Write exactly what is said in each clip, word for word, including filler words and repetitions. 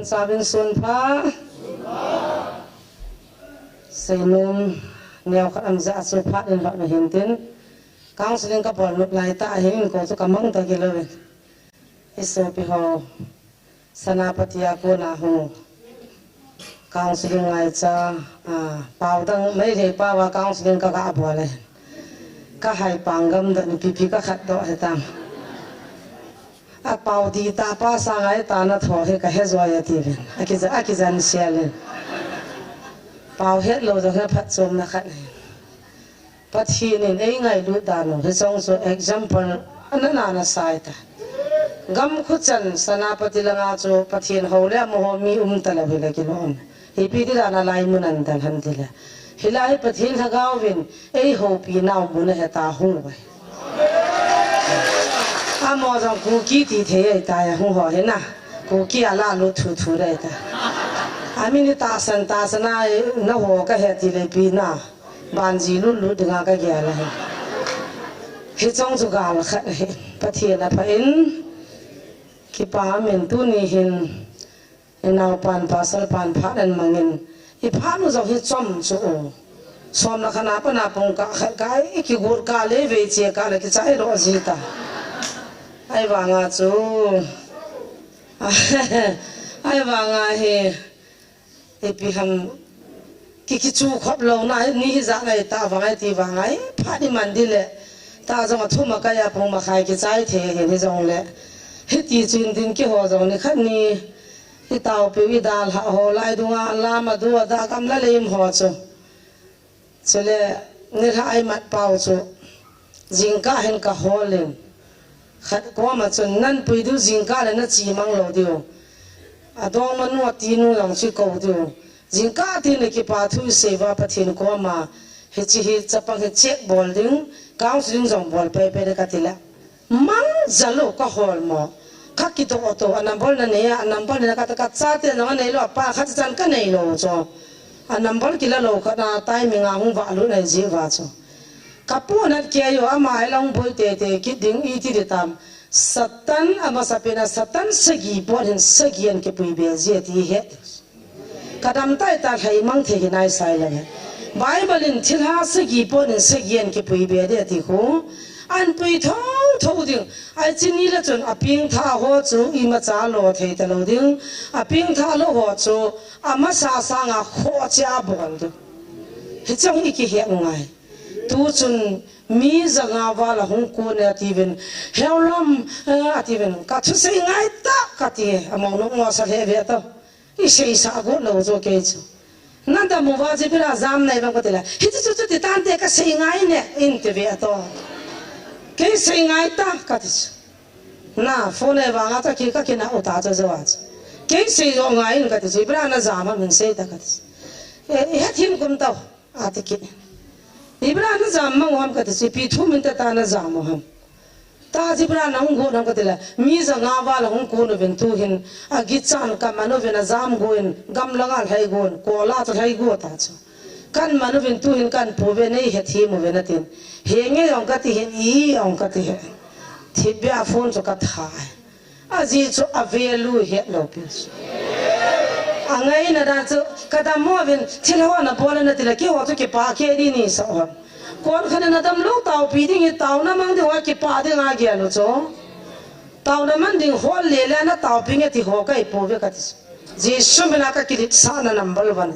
Sabin sun pha. Seinom neo khat am ja chu phat in hot na hin tin. Counseling ka bol nop lai ta hin ko chu ka mang ta kilo ve. Isopi ho. Senapati a kona hung. Counseling ngai cha, ah, pau dang mai rei pa va counseling ka ga bol le. Ka hai pang gam da ni pipi ka khat do he tam. A pau di ta pa sa ngai ta na tho he ka he zo ya ti ven. A ki za, a ki zan sia le. Pau het lo zo he phat chom na khat ne. Pathen in ei ngailut dan u, hichong chu example ana na na sai ta. Gam khu chan Senapati langa chu Pathen ho le mo ho mi um ta lo hi le kilom. Ipi ti dan a lai mun an dal han ti le. Hilai Pathen Lhagao vin ei hopi nau mun a he ta hung vai. Amo jong Kuki ti thei ai ta ya hung ho he na. Kuki a la lu thu thu re ta. Ami ni ta san ta sana na ho ka he ti le pi na. Banji lut lut dinga ka gel ahi. Hichong chu gal khat ahi. Pathen apha in kipa min tuni hin i naupan pasal pan phat an mangin i phat u jong hi chom chu u. Som na khana pana pung ka khat kai i kigur ka le ve che ka le kichai ro ji ta. Ai vanga chu. Ai vanga hi. Ipi ham ki kichu khop lo na ni hi ja ngai ta vang ai ti vang ai phat ni man di le ta jong a thum a kai a pung ma khai kichai the hi ni jong le hiti chin din ki ho jong ni khat ni i tau piu i dal ha ho lai dunga lam a du a da kam la le im ho chu. Chule, nilhah a i mat pau chu, jingkah hin ka hol in, khat koma chun, nan pui diu jingkah le na chi mang lo diu. A dong manu a tinu jong chi ko diu. Jingkah tin le kipa thu i sei uva Pathen koma, hichi hi chapang hi check bol ding, counseling jong bol pei pei le ka ti le. Mang jalo ka hol mo. Ka kidoh to, a number na nei a, a number na ka, ka chate na nei lo, pa khat chan ka nei lo cho. A number kila lo khat na timing a hung va lu nai ji va cho. Ka pu na ke yo ama ai long boi te te ki ding i ti di tam. Satan ama sa pe na Satan sagi po hin sagi an ke pui be ji ti he. Ka dam tai ta lhai mang thei hi nai sai le. Bible in thilha sagi po nin sagi an kipui be de ti khu. An pui tho tho ding. Ai chi ni le chun a ping tha ho chu i ma cha lo thei ta lo ding. A ping tha lo ho chu a ma sa sanga kho cha bol ding. Hi chang i ki he ngai. Tu chun mi za nga va la hung ko ne ti vin. Heu lam, eh, a ti vin. Ka thu sei ngai ta ka ti. A mong no ngo sa le ve to. I sei sa go lo zo kei chu. Na dam uva ji pira jam nai bang ko ti la. Hi chu chu chu ti tan te ka sei ngai ne in ti ve to. Kei sei ngai ta ka ti chu. Na phone e vanga ta ki ka ki na uta chu zo a chu. Kei sei zo ngai in ka ti chu. Pira na jam a min sei ta ka ti chu. E, e thim kum tau. A ti kit. Ibra na jam mang u ham ka ti chu, ipi thu min ta ta na jam u ham. Ta Ibra na hung gu nam ka ti le, mi za nga va la hung ku nu vin tu hin, a gi chan ka manu vin a jam gu in, gam la nga lhai gu in, ko la chu lhai gu ta chu. Kan manu vin tu hin kan pu ve nei he thi mu ve na tin. He nge ong ka ti hin, i ong ka ti he. Thi bia phone chu ka tha. A ji chu a value het lo pi. A ngaina dan chu ka dam mo vin thil ho na bol na ti le kei ho chu kipa kei di ni sa ho. Kon khan na dam lo tau pi ding i tau na mang ding wa kipa ding a gel lo chu. Tau na man ding hol le le na tau pi nge ti ho kai po ve ka ti. Jesu mina ka kilit sa na number one.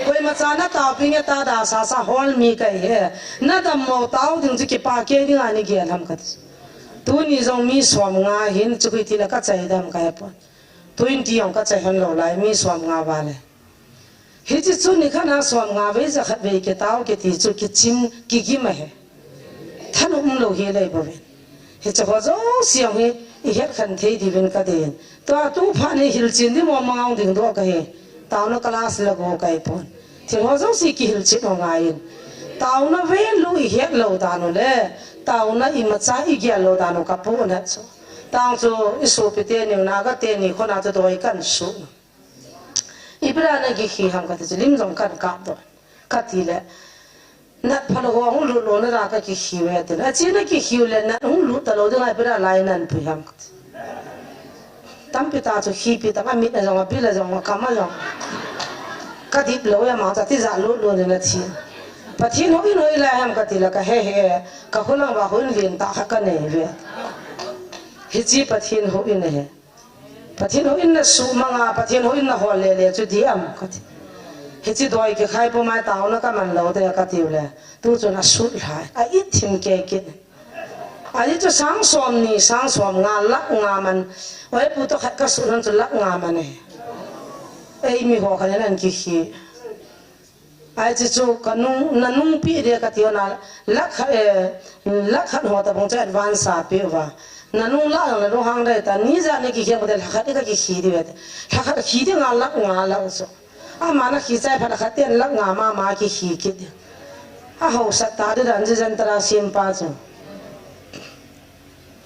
Koima cha na tau pi nge ta da sa sa hol mi kai he. Na dam mo tau ding chu kipa kei ding a ni gel ham ka ti. Tuni jong mi som nga hin chu kiti la ka chai dam ka he pon. Twenty jong ka chai hon lo lai mi som nga va le. Hichi chu ni khat na som nga vei za khat vei ke tau ke ti chu kichim kigim a he. Than um lo hi lei bo ven. Hichi ho jouse jong hi i het khan thei di vin ka den. Tua tu pha ni hilchin di mo mang ding do ka he. Tauna class la go kai pon. Thil ho jouse kihilchin u ngai in. Tauna value i het lo dan u le. Tauna imacha i gel lo dan u ka pu na chu. Tang chu i sopi teni u Naga teni khona chu doi kan su. Ibra na kikhi ham ka ti chu lim jong kan kap do. Ka ti le. Nat pha lo ho hung lut lo na ra ka kikhi ve ti. A chi na kikhi le nat hung lut ta lo ding ai Ibra lai nan pui ham ka ti. Tampi ta chu khipi tam, amit a jong, abil a jong, akam a jong. Ka dip lou e, ama chu ati ja lut lut in athi. Pathen houin hoilai ham kati le kahe he, ka khulang uva houin lentah khat kanei uve. Hiche Pathen houin ahi. Pathen houin nasuh manga, Pathen houin nahol lele chu dih am kati. Hiche doi kikhai puma taona kaman lou te kati u le. Tu chun asut lhai. A it thim kei kit. Ahi chu sang som ni, sang som nga, lakh nga man. Oi pu toh khat kasut lhon chu lakh nga man e. Eimi ho khat in ahin kikhi. Ahi chu chu ka nung, na nungpi de kati u na, lakh khat, eh, lakh khat ho tabang chu advance a pe uva. Na nung lakh na lunghang dai ta, ni ja ni kikhi u de lakh khat ka kikhi diu ve. Lakh khat khi di nga lakh nga lakh chu. Ama na khi chai phat khat ten lakh nga mama kikhi kit. Ahaosat ta di dan ji jan tara sim pa chu.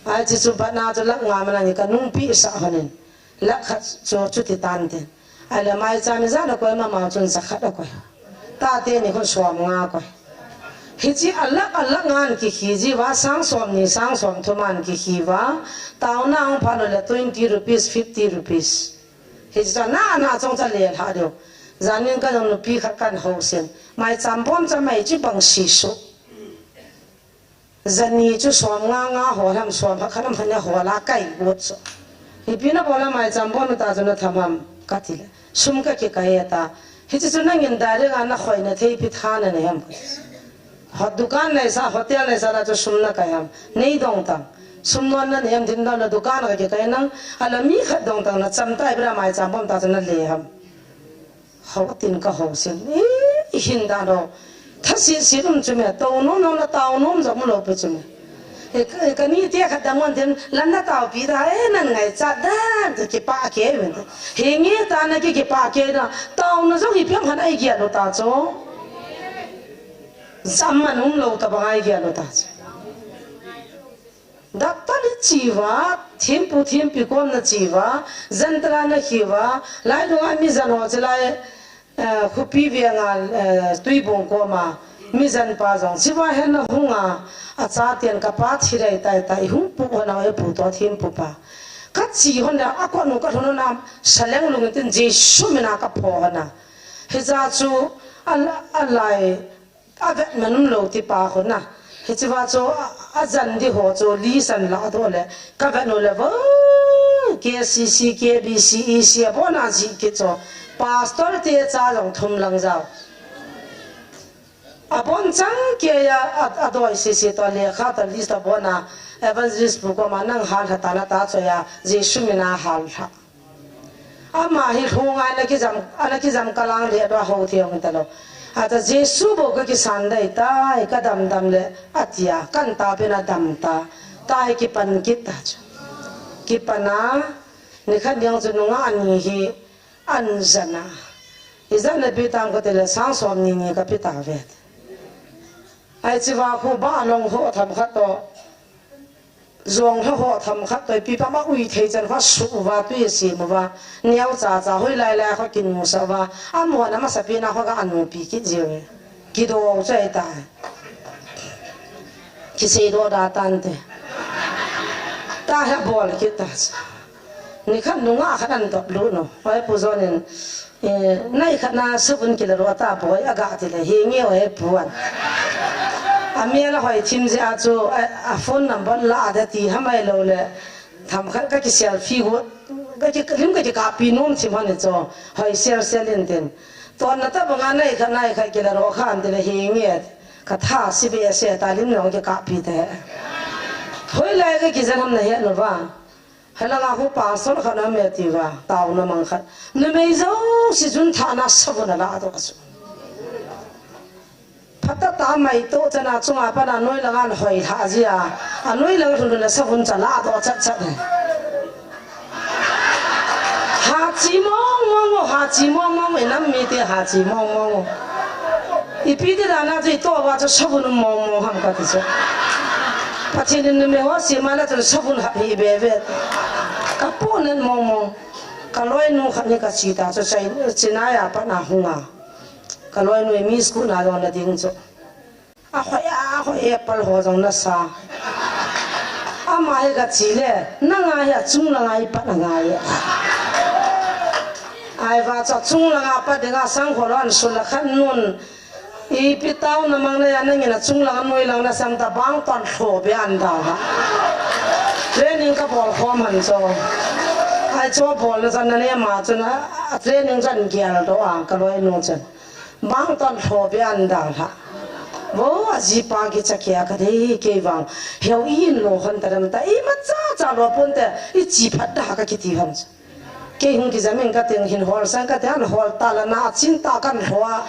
Ahi chu chu bana chu lakh nga man ahi ka nungpi sah honin. Lakh khat chu chuti tan tin. Ahile maicham ijat a koi mama chun ja khat akoi. Tate ni khun som nga akoi. Hiche a lakh a lakh nga in kikhi ji uva sang som ni sang som thum a in kikhi uva. Taona ahung phat lou le twenty rupees, fifty rupees. Hiche chu ana ana chong cha le lha diu. Jan in ka jong nupi khat kahin housen. Maicham bom cha mai chu bang si su. Jani chu som nga nga ho ham som khat khat ham khat na ho la kai got chu. Ipi na bol a maicham bom ta chu na tham ham kati le. Sum ka kikai e ta. Hiche chu nangin direct a na khoi na thei pi tha na nei ham. Ho dukan nei sa, hotel nei sa la chu sum na kai ham. Nei dong tang. Sum non na nei ham din dong na dukan ka kikai nang. Ala mi khat dong tang na cham tai bra maicham bom ta chu na le ham. Hou tin ka housen. Eh, i hin dan ho. Tha si si um chu me, tou nom nom na tao nom jong um lou pi chu me. Eh, ka, eh, ka ni te khat dang on tin, lan na tao pi da, eh, nan ngaichat dan, ti kipah kei ven. He nge ta na ki kipah kei da, taona jong ipi ham khat a i gel u ta chu. Jam man um lou ta bang a i gel u ta chu. Doctor ni chi uva, thempu thempi kom na chi uva, jan tara na khi uva, lai dunga mi jan ho chi lai, eh, Khopi Veng a, eh, Tuibong kom a, mi jan pa jong, chi uva hin na hung a, acha ten ka pa thi dai tai tai, hung pu hon a, e pu toh thempu pa. Ka chi hon a, a kot nu ka lhun hon a, saleng lung tin Jesu min a ka pho hon a. Hija chu, a la, a lai, A vet man um lou ti pa khun a. Hiche va chu a, a jan di ho chu list an la doh le. Ka vet u le vo, K C C, K B C, E C a bon a ji kit chu. Pastor te cha jong thum lang jao. A bon chang kei a, a, a doi sisi toh lekha toh list a bon a. Evangelist pu koma nang hal ha ta na ta chu a. Jesu min a hal ha. Ama hi lhunga ana kijam, ana kijam kalang le ba ho thei hung talou. Ata Jesu bou ka kisan dai tai, ka dam dam le, atia, kan ta pen a dam ta, tai kipan kit ta chu. Kipan a, nikhat niang chu nunga ani hi, an jan a. I jan a pi tang ko te le sang som ni ni ka pi ta ve. Ai chi va khu ba long ho tham khat to. Jong lha ho tham khat toh ipi pa ma ui thei chan kha su uva tui sim uva. Neo cha cha hoi lai lai kha kinu sa uva. Amu na masa pi na kha ka anu pi kit jiu. Kido chai ta. Kisei do da tan te. Ta he bol kit ta. Nikhat nunga khat an dot lut no. Oi pu jonin. Eh, nai khat na sabun kila ro ta boi aga ti le hi nge oi puan. A mi la hoi thim je a chu a, a phone number la da ti ha mai lo le. Tham khat ka ki selfie got. Ka ki lim ka ki ka pi nom thim han chu. Hoi sel sel in tin. Ton na ta banga nai khat nai khat kila ro khan ti le hi nge. Ka tha si be se ta lim no ki ka pi te. Hoi lai ka ki jan ham na he no va. Hala nga hu pastor khat na me ti va, tao na mang khat. Numei jouse chun thana sabun ala doh chu. Phatah tah mai to chana chunga pana noi langa na hoi lha jia. A noi langa thun na sabun cha la doh chat chat. Ha chi mong mong, ha chi mong mong, inam mi te ha chi mong mong. Ipi ti dan a chu i to va chu sabun mong mong ham ka ti chu. Pathen in numei ho sema la chu sabun hap hi be ve. Ka pu nen mong mong. Ka loinu khat ni ka chi ta chu chai, Chennai a pat na hung a. Ka loinu mi school na jong na ding chu. A hoi a, a hoi apple ho jong na sa. A Ama hi kachi le, nanga hi achung langa ipat angai. Ahivang chu achung langa pat dinga sang khol an sul la khat nun. Ipi taona mang le ya nangin achung langa noi langa nasang ta bang ton lho be an dalha. Training kabol khom han chu. Ai chu bol na chan na ne ma chu na training chan gel doh a kaloinu chan. Bang ton lho be an dalha. Vo ajipa kicha kia kadei kei vang. Heu in lo hon ta dam ta imacha cha lo pon te ichi phat da kakiti hon. Kei hung kijamin kating hin hol sang kati han hol ta la na chin ta kan lho a.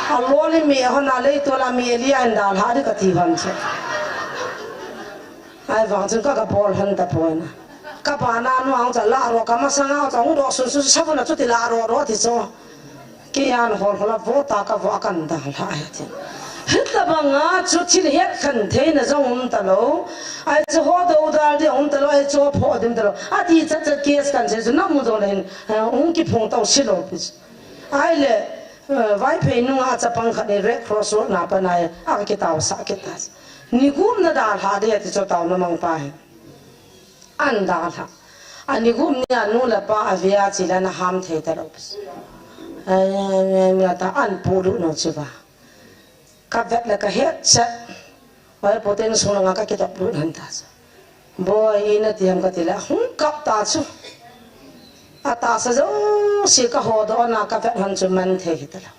Alol imi hon a lei to la mi elia in dalha di kati hon che. Ahivang chun ka kabol hon ta pon a. Kabana nu ang cha la ro kamasanga cha hung doh sun sun sa pon a chuti la ro ro ti chu. Kei an hol hol a vo ta kavo a kan dalha ahi ti. Hitabanga chu thil het khen theina jong um talou. Ai chu ho do dal di um talou, ai chu pho dim talou. Ati chat chat case kan se chu namu jong le hin, eh, hung kiphong tau si lou pi. Ai le, eh, Vaiphei nunga chapang khat ni Red Cross Road na pa nai, a kitao sa kita. Ni gum na dalha de ti chu taona mang pa hi. An dalha. Ani gum ni anu le apa avia chi la na ham thei talou. Ai, ai, ai, ta an pu lu no chi va. Ka vet le ka het chet. Oi, poten sung langa ka kitop lut han ta chu. Boi, ina ti ham kati le, hung kap ta chu. Atahsa jouse ka ho doh na ka vet han chu man thei hi talou.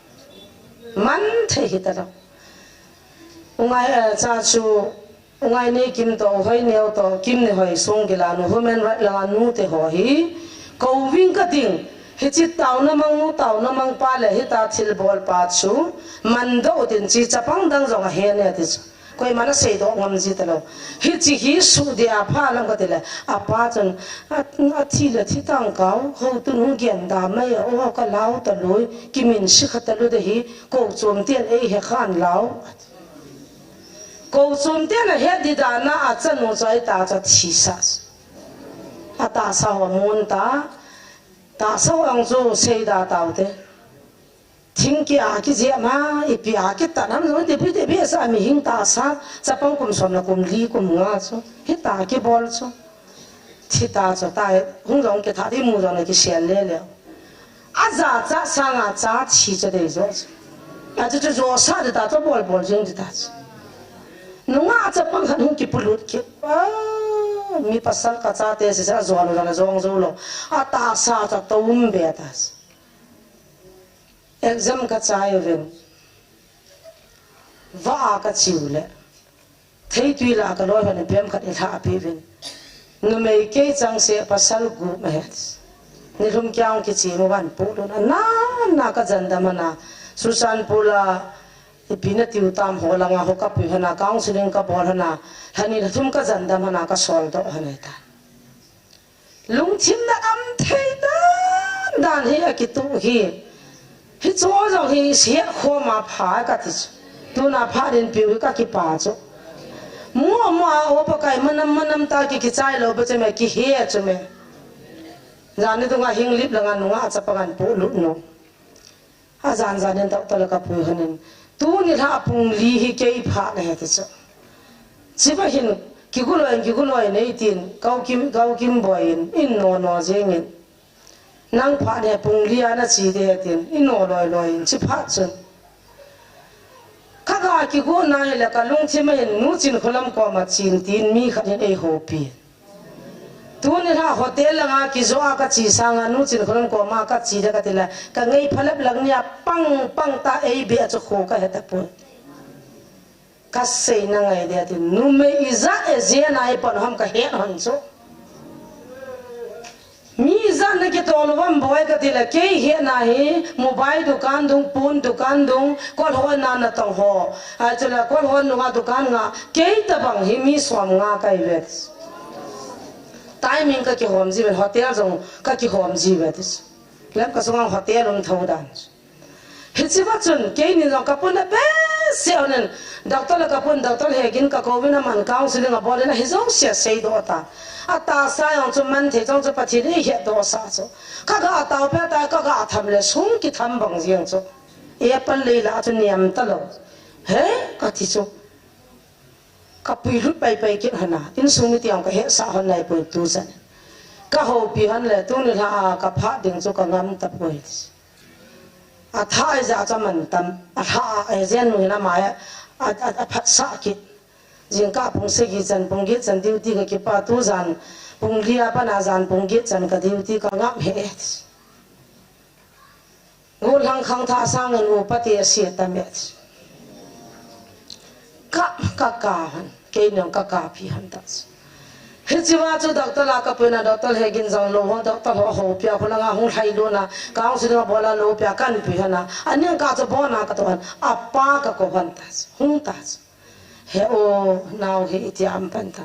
Man thei hi talou. Ungai, eh, cha chu, ungai nei kim to, hoi neo to, kim ni hoi sung gila nu, human right langa nu te ho hi. Koving kating, hichi taona mang nu, taona mang pa le, hita thil bol pa chu, man doh tin chi chapang dang jong ahe ne ti chu. Koima na seidoh ngam ji talou. Hichi hi suh dia pha lam kati le. Apa chun, a, athi le thi tang kau, ho tun hung gen da mai, o ka lau talou, kimin si kha talou de hi, ko chom tian ei he khan lau. Ko chom tian ahe di da na a chanu choi ta cha thi sa. Atahsa ho mun ta, tahsa ho ang chu seida tau te. Thing kia kijep ma, ipi a kitan ham jong, ipi ipi sa mi hing tahsa, chapang kum som le kum li kum nga chu. Hita kibol chu. Thi ta chu ta, hung jong kitha di mu jong le kisel le le. Aja cha sanga cha thi chu dei jo chu. A chu chu jo sa de ta chu bol bol jing de ta chu. Nunga chapang khat hung kipulut ki. Ah, mi pasal ka chate sisa jo lo jong jong jo lo. Atahsa cha to um be ta chu. Exam ka chai uvin. Va a ka chiu le. Theitui la ka loi hon pem khat i lha pi uvin. Numei kei chang se pasal gup ma het. Ni lhum kiang kichi mo van pu lun. A na na ka jan dam hana. Susan pula ipi na tiu tam ho langa ho ka pui hana. Counseling ka bol hana. Hani lha thum ka jan dam hana ka sol doh hana ta. Lungthim na am thei dan dan hi a kitu hi. Hi chu jong hi siat khoma pha ka ti chu. Tuna pha din piu hi ka kipa chu. Mua mua o Pakai manam manam ta ki kichai lo ba chu me ki he chu me. Jani tunga hing lip langa nunga chapang an pu lut no. A jan jan in doctor le ka pui honin. Tuni lha pung li hi kei pha le he ti chu. Chiba hin kiguloi kiguloi nei tin kau kim kau kim boi in in no no jeng in. Nang pha ne pung li a na chi de tin in no loi loi in chi pha chun. Ka ga kigu na hi le ka lungthim a hin nu chin kholam ko ma chin tin mi khat hin ei hopi. Tuni lha hotel langa kijo a ka chi sanga nu chin khulun koma ka chi de ka ti le ka ngei phalep lang nia pang pang ta ei be a chu kho ka he ta pun. Ka sei na ngai de ti numei ija e je na i pon ham ka he han chu. Mi ija na ki tol vam boi ka ti le kei he na hi mobile dukan dung pun dukan dung kol ho na na tong ho. Ai chu le kol ho nunga dukan nga kei ta bang hi mi som nga kai vet. Timing ka kihom ji ven hotel jong ka kihom ji ve tis. Lem ka sungang hotel um tho dan. Hichi va chun keini jong ka pun a behseh nen doctor le ka pun doctor he kin ka kovin a man counseling a bol in a hi jong sia sei do ta. A ta sa jong chu man thei jong chu Pathen ei he do sa chu. Ka ga tau pe ta ka ga tham le sung ki tham bang jeng chu. E pal lei la chu niam ta lo. He ka ti chu. Ka puilut paipai kit hon a, insung mite jong ka hetsah hon naipoi tuchan. Ka houpi hon le, tuni lha a ka phat ding chu ka ngam tapoi. Atha ijat chu aman tam, atha a, agent nu hin ama a, a, a, aphatsah kit. Jingkah pung sagi chan, pung get chan duty ka kipa, tujan pung li a pat a jan pung get chan ka duty, ka ngam hih e. Gollhang khangthah sangin upate ase tame. Ka, ka kap hon, keini jong ka kap hih hon ta. Hichea chu doctor la ka puina, doctor he gin jong lou ho, doctor ho houpi a, khulanga hung lhailut na, ka hung suding a bol a loupia kan pui hon a, aning kah chu bon a ka toh hon, apa ka kou hon ta, hung ta. He o, nao he iti am pan ta.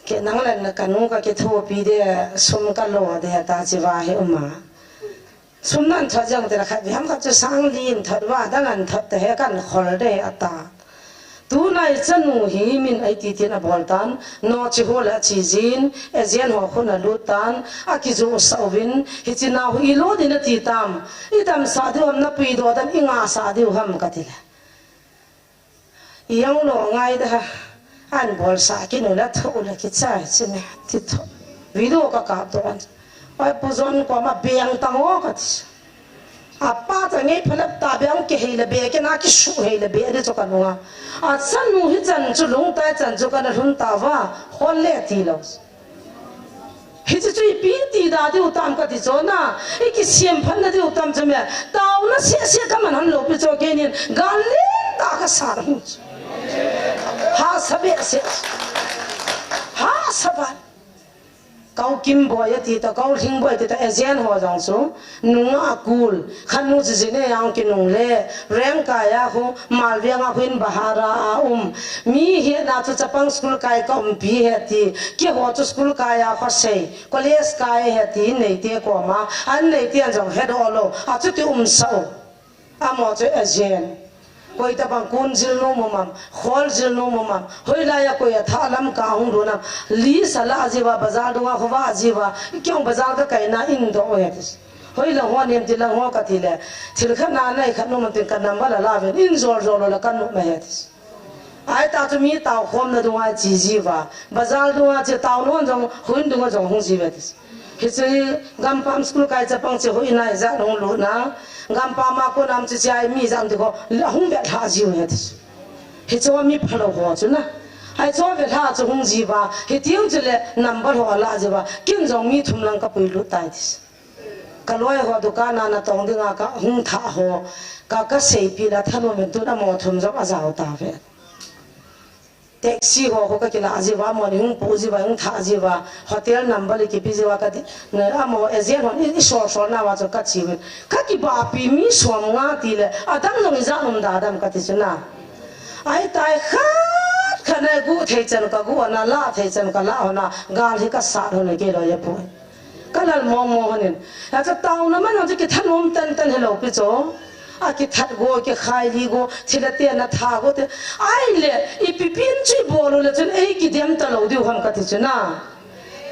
Kei nang le na ka nu ka kithopi de, sum ka lo de ta chi va he uma. Sum nan thot jang te la khat ve ham khat chu sang li in thot va, dang an thot te he kan khol de ata. Tunai chanu hi min ai ti tin a bol tan, no chi ho la chi jin, agent ho khun a lut tan, a kijo sa uvin, hichi nao hi lo din a ti tam, i damsah diu ham na puidoh dan i ngahsah diu ham ka ti le. Ijang lo ngai da, an bolsah kinu la tho la kichai chi me, ti tho. Video ka kap doh an. Oi, Pu John koma beng tang o ka ti. Apa ta ngei phalap ta beng ke hei la be, ke na kisu hei la be, di chu ka nunga. A chanu hi chan chu lungtai chan chu ka na lhun ta va, hol le ti lo. Hichi chu ipi ti da diu tam ka ti chu na, i kisem phat na diu tam chu me, taona seh seh ka man hon lou pi chu keinin, gal lentah ka sa hung chu. Hahsa behseh. Hahsa val. Kau Kim Boi a ti ta, kau Lhing Boi ti ta, agent ho jong chu. Nunga a kul, khat nu chu Jine a hung kinung le, Rengkai a khu, Malviang a khu in bahar a a um. Mi hi na chu chapang school kai ka umpi he ti, keiho chu school kai a khosei, college kai he ti, neite koma, an neite an jong hedoh lou, a chuti umsa u. Amaho chu agent. Koi tabang kun jil nom um am, khol jil nom um am, hoilai a koi a thah lam ka hung lut nam, list a la jiuva, bazar dunga khovah jiuva, kei jong bazar ka kaina in doh u he ti. Hoilang ho nem ti lang ho ka ti le, thil khat na nai khat nom am tin ka number la la uvin, in jol jol lou le ka nom e he ti. Ai ta chu mi tao khom na dunga chi jiuva, bazar dunga chi tao non jong, houin dunga jong hung jiuve ti. Hiche hi gampam school kai chapang chu hoiya ijat hung lut na, gampam a kon am chu chai mi jat ti ko, hung ve lha jiu he ti. Hiche mi phalou ho chu na. Ai chu ve lha chu hung jiuva, hiti hung chu le number ho la jiuva, kin jong mi thum lang ka puilut tai ti. Ka loi ho dukan a na tong dinga ka hung thah ho, ka, ka seipi la thanom in tun amaho thum jong a jao ta ve. Taxi ho, ho ka kila jiuva, amaho ni hung pu jiuva, hung thah jiuva, hotel number le kipe jiuva ka ti, na amaho agent hon i, i sol sol nauva chu ka chi uvin. Ka kibapi mi som nga ti le, adang jong ijat um da dam ka ti chu na. Ai tai khat khat na gu thei chan ka gu na, la thei chan ka la hon a, gal hi ka sat hon a kei loi a poi. Ka lal mong mong hon in. A chu taona man hon chu kithanom tan tan hilou pi chu. A kithat go, kikhai li go, thil a te na tha go te. Ai le, ipi pin chu i bol u le chun ei kidem ta lou diu ham ka ti chu na.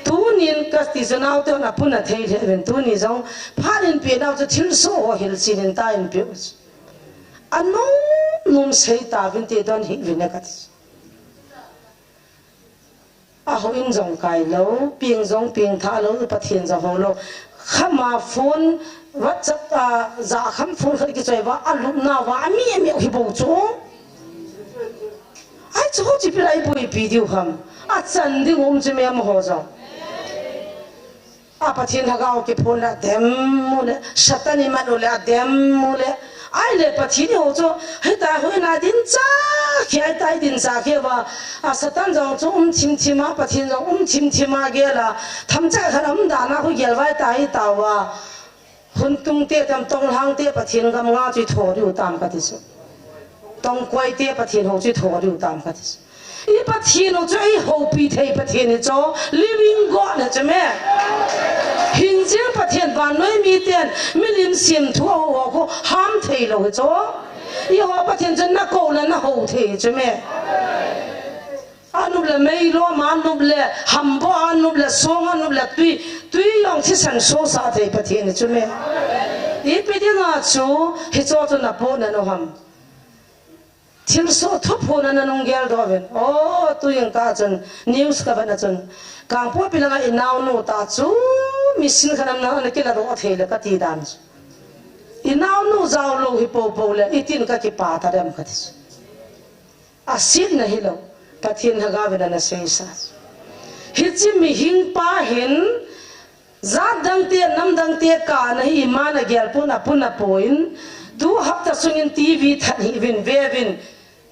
Tunin ka ti chu naote hon a pun a thei le uvin tuni jong. Phat in pi nau chu thilsoh ho hilchen in ta in pi u chu. A nom nom sei ta uvin ti don hi uvin e ka ti chu. A houin jong kai lou, peng jong peng tha lou, Pathen jong hou lou. Khama phone, WhatsApp a, ja kham phone khat kichoi uva, a lupna uva, a mi, a mi hi bou chu. Ai chu ho chi pi lai boi pi diu ham. A chan ding um chu me amaho jong. A Pathen lhagao kiphon le a dem u le, Satan i man u le a dem u le. Ai le Pathen i ho chu, hita hoina din cha, khi ai tai din cha khi va. A Satan jong chu um thim thim a, Pathen jong um thim thim a gel a. Tham cha khan um dan a khu gel vai tai ta va. Hun tung te tam tong lhang te Pathen gam nga chu i tho diu tam ka ti chu. Tong koi te Pathen ho chu i tho diu tam ka ti chu. I Pathen u chu ei houpi thei Pathen hi chu, living God hi chu me. Hingjing Pathen vannoi miten, milim semthu a hou ho khu ham thei lou hi chu. Eiho Pathen chu na kou le na hou thei hi chu me. A nop le meilom a nop le, hambo a nop le, song a nop le, tui, tui jong thisan sosah thei Pathen hi chu me. Ipi dinga chu, hicho chu na poh na nom ham. Thilsoh thuphon ana nung geldoh uvin. O, tu jing ta chun, news ka vet na chun, Kangpokpi langa i naonu ta chu, mission khat nam na ana kila doh thei le ka ti dan chu. I naonu jao lou hi popo le, itin ka kipa ta dem ka ti chu. A sitna hilou, Pathen lhagao vin ana seisa. Hiche mihem pa hin, jat dang te, nam dang te kana hi ima na gel pon a pon a pon, tu hapta sungin T V that hih uvin ve uvin,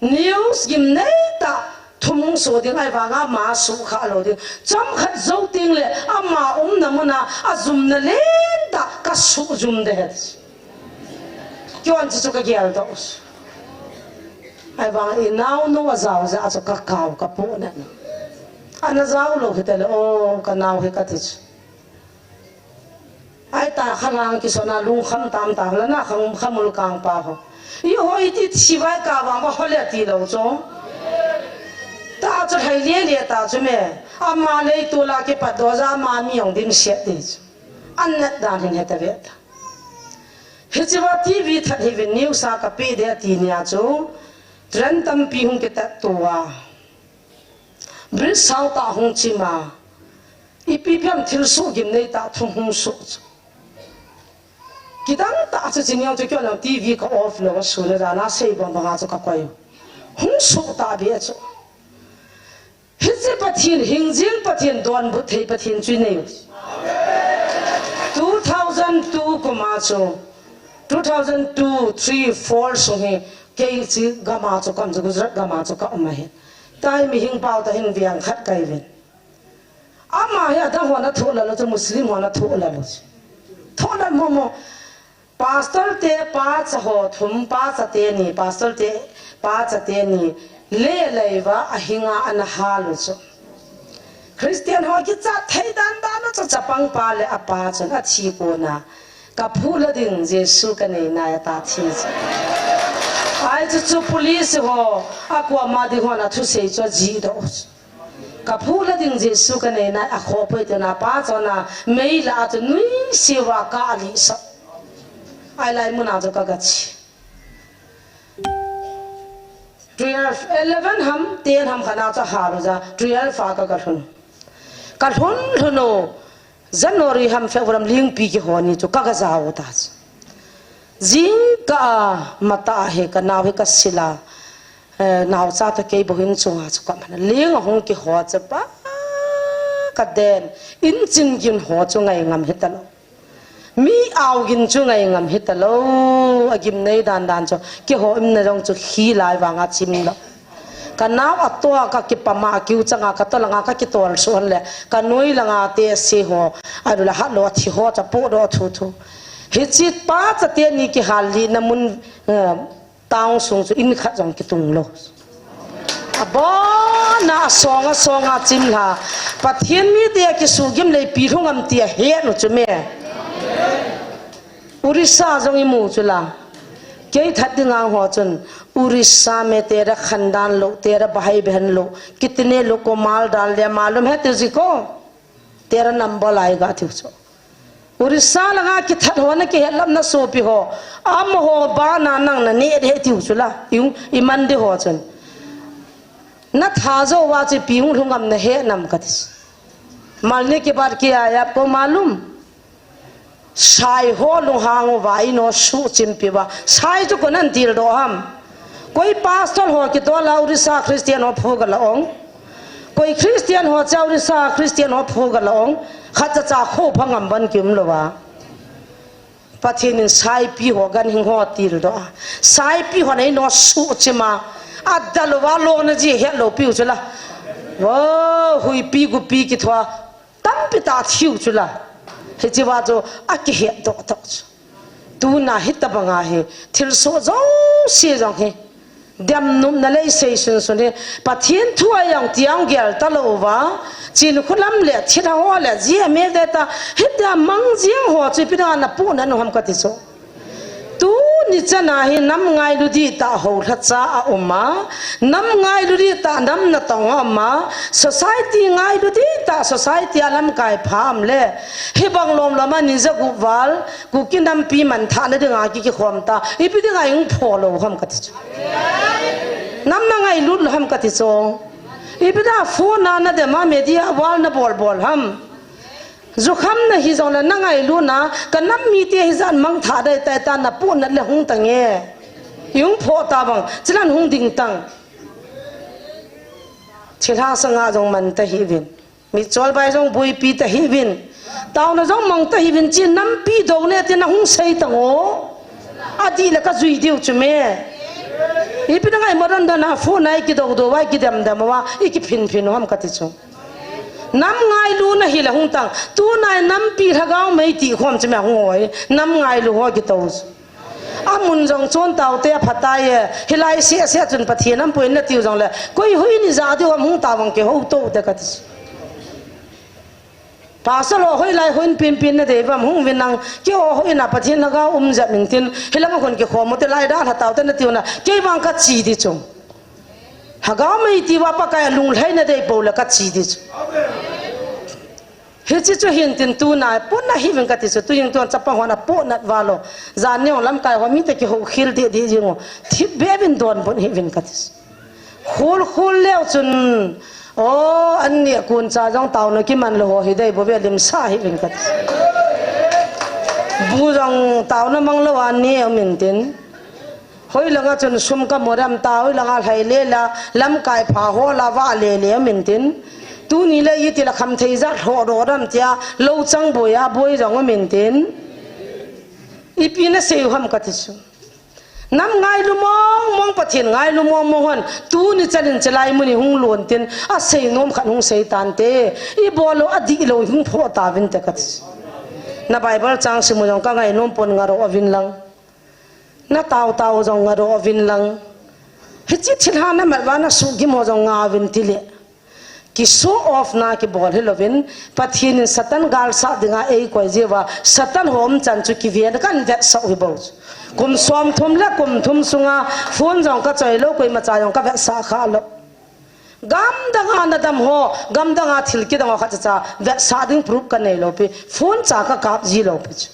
news gimnei tah, thum hung soh ding ahivanga ama suh kha lou ding. Chomkhat jou teng le, ama umna muna, ajumna len tah, ka suh jum de het. Keihon chu chu ka geldoh. Ahivang i naonu ajao jeh a chu ka kao ka poh na. Ana jao lou hita le, o, ka nao hi ka ti chu. Ahi ta khalang kisona lungkham tam ta, hola na kham, khamul kang pa ho. I ho iti thivai ka vang va hole ti lou chu. Ta chu thai le le ta chu me. Ama lei tu la kipat doh jeh a ama mi jong dimset ti chu. An nat dan hin heta ve ta. Hiche va T V that hih uvin news a ka pe de ati nia chu, train tampi hung kitat tua. Bridge sao tah hung chim a. Ipi pi ham thilsoh gimnei tah thum hung soh chu. Kidang tah chu chi niang chu keihon T V ka off lou a sun a dan a sei bang bang a chu ka koi. Hung soh ta be chu. Hiche Pathen, hingjing Pathen, donbut thei Pathen chu i nei u. Two thousand two kum a chu, two thousand two, three, four sung hi, kei chu gam a chu ka um chu, Gujarat gam a chu ka um ahi. Tua hi mihem pau tah hin veng khat ka hi uvin. Ama hi adang hon athoh lal u chu, Muslim hon athoh lal u chu. Thoh lal mo mo. Pastor te pacha ho thum, pacha teni, pastor te pacha teni, le lei va ahinga ana hal u chu. Christian ho kichat thei dan dan u chu, chapang pa le apa chun athi kona, ka phu la ding Jesu ka nei nai ata thi chu. Ahi chu chu police ho, akua ma ding hon athusei chu ajih doh u chu. Ka phu la ding Jesu ka nei nai, akhoh poi tina pa chun a, mei la a chu nuisat a ka ali sa. Ahi lai mun a chu ka ga che. Twelve, eleven ham, ten ham khat na chu hal u ja, twelve a ka ga lhun. Ka lhun lhun u, January ham February ham lingpi kihon ni chu ka ga jao ta chu. Jingkah a matah hi ka nao hi ka sil a, eh, naocha toh kei bou hin chunga chu ka man a. Ling ahung kihon chu pa ka den. Inching gin ho chu ngai ngam hita lou. Mi ao gin chu ngai ngam hita lou. Agim nei dan dan chu. Kihon na jong chu khi lai vanga chim lou. Ka nao a toh a ka kipama kiu changa ka toh langa ka kitol suh hon le ka noi langa te se ho a du la hat lou a thi ho cha pu do thu thu. Hichi pa cha te ni kihal li na mun, eh, town sung chu in khat jong kitung lou. Abon a song a song a chim la. Pathian mi te a kisugim lei pi lhung am ti a he nu chu me. Orissa jong i mu chu la. Kei that ding ang ho chun. Orissa mein tera khandan lou, tera bahai behan lou, kitne lou ko mal dal diya malum hai tujhko? Tera number aayega tiu chu. Orissa langa kithat ho na kihet lam na sopi ho. Amaho bana nang na ne de tiu chu la. Iu, i man de ho chun. Na tha jo va chu pi hung lhung am na he nam ka ti chu. Malne ke baad kya aaya aapko malum? Sai ho lunghang uva, in ho suhchimpi uva. Sai chu koiin ahin tildoh ham? Koi pastor ho kitoh la Orissa Christian ho phu ga la ong. Koi Christian ho cha Orissa Christian ho phu ga la ong. Khat cha cha kho phang am ban kium lou va. Pathian in saipi ho ganhing ho tildoh a. Saipi ho nei in ho suhchim a. Adal uva lona ji het lou piu chu la. Wo, huipi gupi kithoa. Tampi ta thiu chu la. Hichi va chu akihet doh doh chu. Tuna hitabanga hi thilsoh jouse jong hi. Demnopna lei sei sunsun hi. Pathian thu a jong tiang gel ta lou va. Chin khulam le thil ho le ji a me de ta. Hitia mang jing ho chu ipi dinga na pu na nu ham ka ti chu. Tuni chana hi nam ngailu dihtah ho lhacha a um a, nam ngailu dihtah nam natong a um a, society ngailu dihtah society a lamkai pha um le, hibang lom lom a ni jagup val, Kuki nampi manthahna dinga ki kikhom ta, ipi dinga i hung pho lou ham ka ti chu. Nam na ngailut lou ham kati chu. Ipi dia phone a nadem a media wall na bol bol ham. Jukham na hijongle na ngailut na, ka nam mite hijat mangthah dai tai ta na punat le hung tange. I hung phoh ta bang, chilan hung ding tang. Thilha sanga jong man ta hih uvin. Mitchol bai jong buipi ta hih uvin. Taona jong mang ta hih uvin, chi nampi dou ne tin a hung sei tang o. Adih le ka jui diu chu me. Ipi na ngai madan dan a phone a i kidou dou a i kidem dem a i kiphin phin u ham kati chu. Nam ngailu na hile hung tang. Tunai nampi lhagao mei ti khom chu me hung oi. Nam ngailu ho kitou chu. Amun jong chon taute aphatai e. Hilai seh seh chun Pathen ampui na tiu jongle. Koi hoi ni ja diu ham hung ta vang kihou tou te kati chu. Pastor ho hoilai hon pin pin na dei vam hung vin nang. Keiho hoi na Pathen lhagao um jep in tin. Hilang a khun kikhom u te lai da lha taute na tiu na. Kei vang ka chi di chu. Lhagao mei ti va Pakai a lunglhai na dei pou le ka chi di chu. Hichi chu hin tin tuna pon na hi vin kati chu. Tu jing tuan chapang hon a pon nat va lou. Jan ni ong lamkai ho mite kihou khel di di jing u. Thip be vin don pon hi vin kati chu. Khul khul leu chun, o, an ni kun cha jong taona kiman lou ho hi dei bou ve lim sa hi vin kati. Bu jong taona mang lou an ni um in tin. Hoi langa chun sum ka mu dam ta, hoi langa lhai le la, lamkai pha ho la va le le um in tin. Tuni le iti la kham thei jat ho do dam tia, lou chang boi a boi jong um in tin. Ipi na sei u ham kati chu. Nam ngailu mong mong Pathen ngailu mong mong hon, tuni chan in chelai mun i hung lon tin, asei nom khat hung sei tante, i bol lou adih lou hung phoh ta vin te kati. Na Bible chang sim u jong ka ngai nom pon ngaro a vin lang. Na tao tao jong ngaro a vin lang. Hichi thilha na mat va na su gim ho jong nga vin ti le. Ki show off na kibol hi louvin, Pathen in Satan galsat dinga ei koi jiu va, Satan ho um chan chu kiven kan vetsah u hi bou chu. Kum som thum le kum thum sunga phone jong ka choi lou, koima cha jong ka vetsah kha lou. Gam dang a na dam ho, gam dang a thil kidang ho khat cha cha vetsah ding proof ka nei lou pi, phone cha ka kap ji lou pi chu.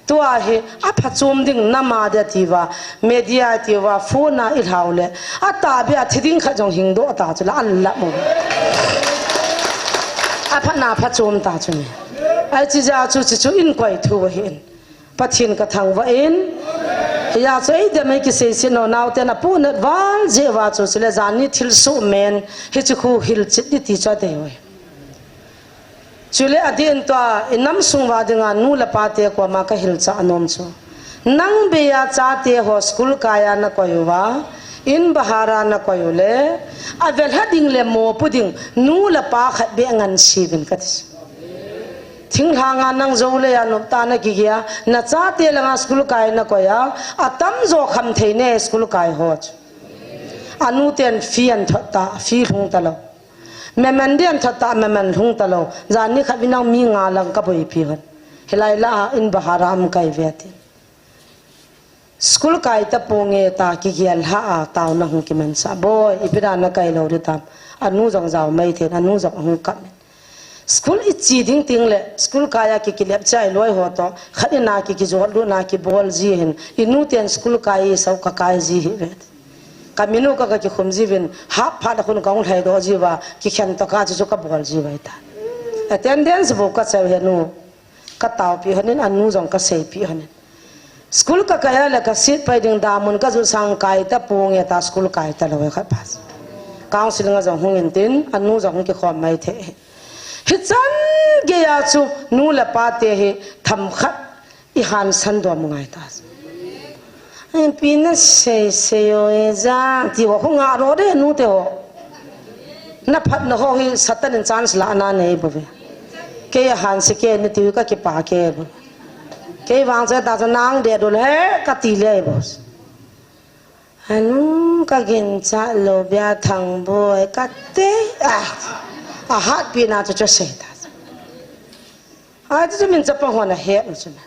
Tua hi, aphachom ding nam a dia ti va, media ti va, phone a i lhau le, atahbeh a thi ding khat jong hing doh ta chu la, an la mo. Aphat na phachom ta chu ni. Ai chi ja chu chi chu in koi thu hi in. Pathen ka thangvah in. Hia chu ei dem ei kisei sin no nau te na pu nat val je va chu chule jan ni thil su men, hi chu khu hil chit di ti chu a dei oi. Chule adin tua, i nam sung va dinga nu le pa te koma ka hilchah nom chu. Nang bei a chate ho school kai a na koi uva, in bahar a na koi u le, avel ha ding le mopu ding, nu le pa khat beh ngan si vin kati. Thinglhang a nang jou le a nop ta na kigei a, na chate langa school kai na koi a, atam jo kham thei ne school kai ho chu. Anu ten fee an thot ta, fee lhung ta lou. Memen di an thot ta, memen lhung ta lou. Jan ni khat vinang mi nga lang ka boipi hon. Hilai la a in bahar a um kai ve ti. School kai ta ponge ta kigel ha a taona hung kiman sa. Boi, ipi dan na kai lou di tam. Anu jong jao mai then, anu jong hung kap. School i chi ding ting le, school kai a ki kilep chai loi ho to. Khat in a ki kijot lu na kibol ji hin. I nu ten school kai i sau ka kai ji hi ve. Ka minu ka, ka kikhum jiuvin, hap phat a khun ka hung lhai doh jiuva, kikhen toh ka chu chu ka bol jiuva hita. Attendance bou ka cheu he nu, ka taopi honin, anu jong ka seipi honin. School ka kai a le ka seat pai ding damun ka jut sang kai ta ponge ta school kai ta lou he khat pa. Counseling a jong hung in tin, anu jong hung kikhom mai thei. Hichan gei a chu nu le pa te hi tham khat I hansan dom ngai ta. Ai, pi na sei sei o e ja, ti ho, ho nga ro de nu te ho. Na phat na ho hi Satan in chance la na nei bo ve. Kei a hanse ke ni ti ka kipa ke bo. Kei vang che ta chu nang de do le ka ti le bo. Anu ka ginchat lou bia Thangboi ka te a, a hatpi na chu chu sei ta. A chu min chapa hon a het u chu na.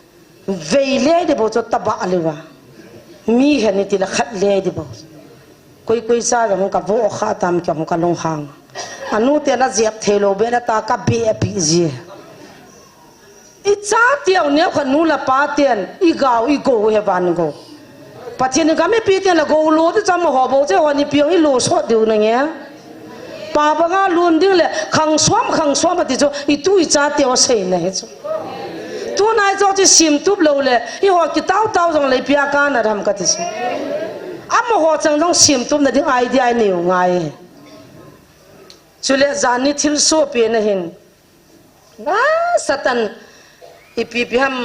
Vei le de bo chu taba le va. Mi he ni ti la khat le de bo. Koi koi sa la hung ka vo kha tam ke hung ka lunghang. Anu te na jep thei lou be na ta ka be a pi ji. I cha tiau neo kha nu la pa ten, i gau, i go he van go. Pathen in kami pi teng le gou lo ti cham ho bou che ho ni piong i lo sot diu na nge. Pa banga lun ding le khang suam, khang suam ati chu i tu i cha teu a sei na hi chu. Tunai chu chi sim tup lo le i ho ki tau tau jong le pia ka na ram ka ti chu. Amaho chang jong sim tup na ding idea i neu ngai. Chule jani thil so pe na hin. Na Satan ipi pi ham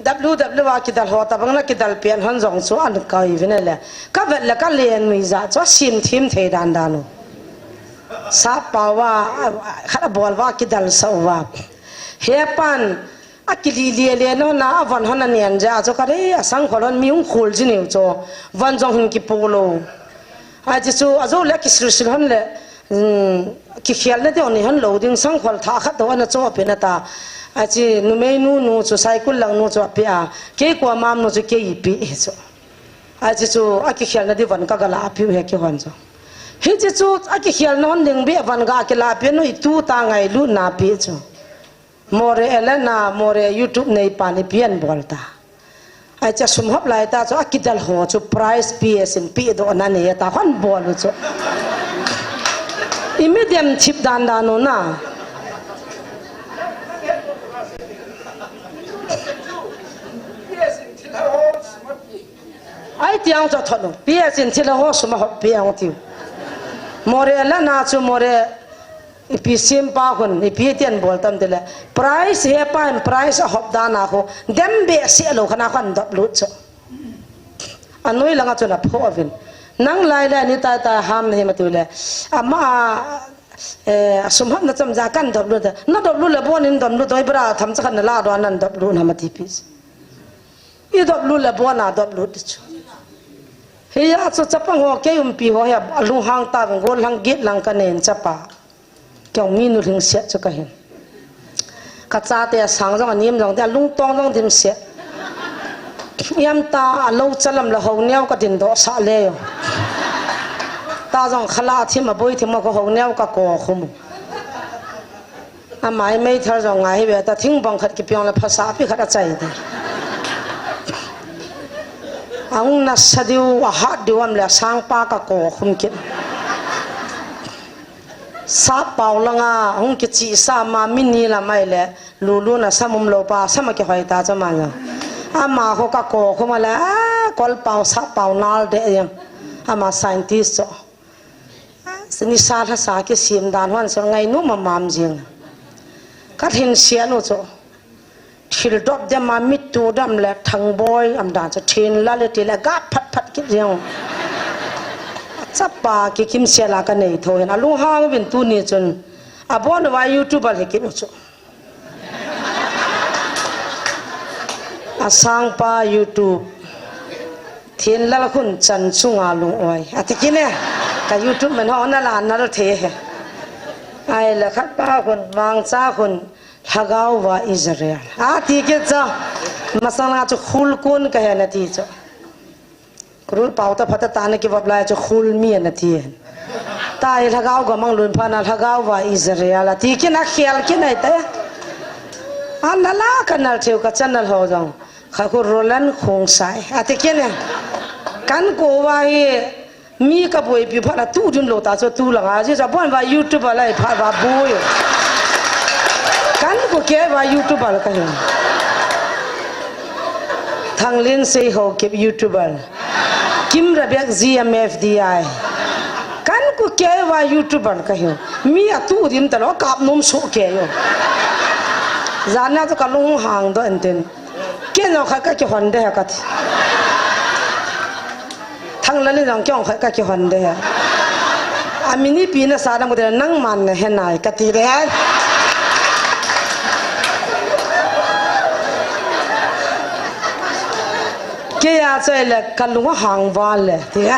W W a kidal ho tabang na kidal pian hon jong chu an kai vin le. Ka vet le ka len mi ja chu sim thim thei dan dan u. Sa pa wa khat a bol wa kidal sa u wa. He pan a kili li le no na a van hon a nian ja chu ka re a sang khol hon mi ung khul ji niu chu van jong hin ki po lo. Ai chi chu a zo le ki sil sil hon le. Kikhelna ding ni han lo ding sang khol tha khat to ana cho pe na ta. A chi numei nu nu chu cycle lang nu chu a pe a. Kei kua mam nu chu kei pi hi chu. A chi chu a kikhelna ding van ka gala a pi he ki hon chu. Hi chi chu a kikhelna hon ding be van ga kila pi nu i tu ta ngai lu na pi chu. More Elena, More YouTube nei pan i pian bol ta. Ai cha sum hop lai ta chu a kidal ho chu price P S in pi do na nei ta hon bol u chu. I mi dem chip dan dan u na. Ai tiang cho thon u. P S in thil ho sum hop piang tiu. More Elena chu More Ipi sim pa hun, ipi tian bol tam tile. Price he pa in price a hop dan a khu. Dem be se lo khana khan dop lut cho. Anoi langa chun a pho avin. Nang lai le ni tai tai ham ni ma tile. Ama a, eh, a sum hap na cham ja kan dop lut. Na dop lut le bon in dop lut doi bra tham cha khan na la do nan dop lut na ma ti pi. I dop lut le bon a dop lut chu. Hiya chu chapang ho kei umpi ho he a lunghang ta gol hang git lang ka nen chapa. Kei mi nu hing siat chu ka hin. Ka chate a sang jong a nim jong te a lungtong jong dim siat. Iam ta a lo chalam la ho neo ka din do sa le yo. Ta jong khala thim a boi thim a ko ho neo ka ko khum. Amai mei thar jong ngai hi ve ta thing bang khat ki piong la phasa pi khat a chai ta. Ang na sa diu a hat diu am le sang pa ka ko khum kit. Sa pau langa hung kichi sa ma min ni la mai le lulu na samum lo pa sama ki hoi ta cha ma ya. Ama ho ka ko khu ma la a kol pau sa pau nal de ya. Ama scientist cho. Sini sa la sa ki sim dan hon so ngai nu ma mam jing. Ka thin sia nu cho. Thil dop dem a mit tu dam le thang boi am dan chu thin la le ti le ga phat phat kit jeng. Chapa ki kim sia la ka nei tho hin a lunghang vin tu ni chun a bon wa YouTuber hi kit u chu. A sang pa YouTube. Thin la la khun chan chunga lung oi. A ti kine. Ka YouTube men ho na la na la the he. Ai la khat pa khun mang cha khun. Lhagao va Israel. A ti ke cha. Masang la chu khul kun ka he na ti chu. Krul pau ta phata ta na ki vap lai chu khul mi na ti. Ta i lhagao ga mang lun pha na lhagao va Israel. A ti ke na khial ke na te. An na la ka nal theu ka channel ho jong. Kha khu Roland Khongsai. A ti ke ne. Kan ko va hi Mi ka boipi phat a tu dim lo ta chu tu langa ji cha bon va YouTuber lai phat va boi. Kan ku ke va YouTuber ka hin. Thanglin sei ho ke YouTuber. Kim Rabek G M F D I. Kan ku ke va YouTuber ka hin. Mi a tu dim ta lo kap nom so ke yo. Jana chu ka lung hang do enten. Ke no kha ka ki hon de ka ti. Thang la ni jong kyong kha ka ki hon de. A mi ni pi na sa dam ko de nang man na he nai ka ti de. Ke ya choi le ka lung hang va le ti.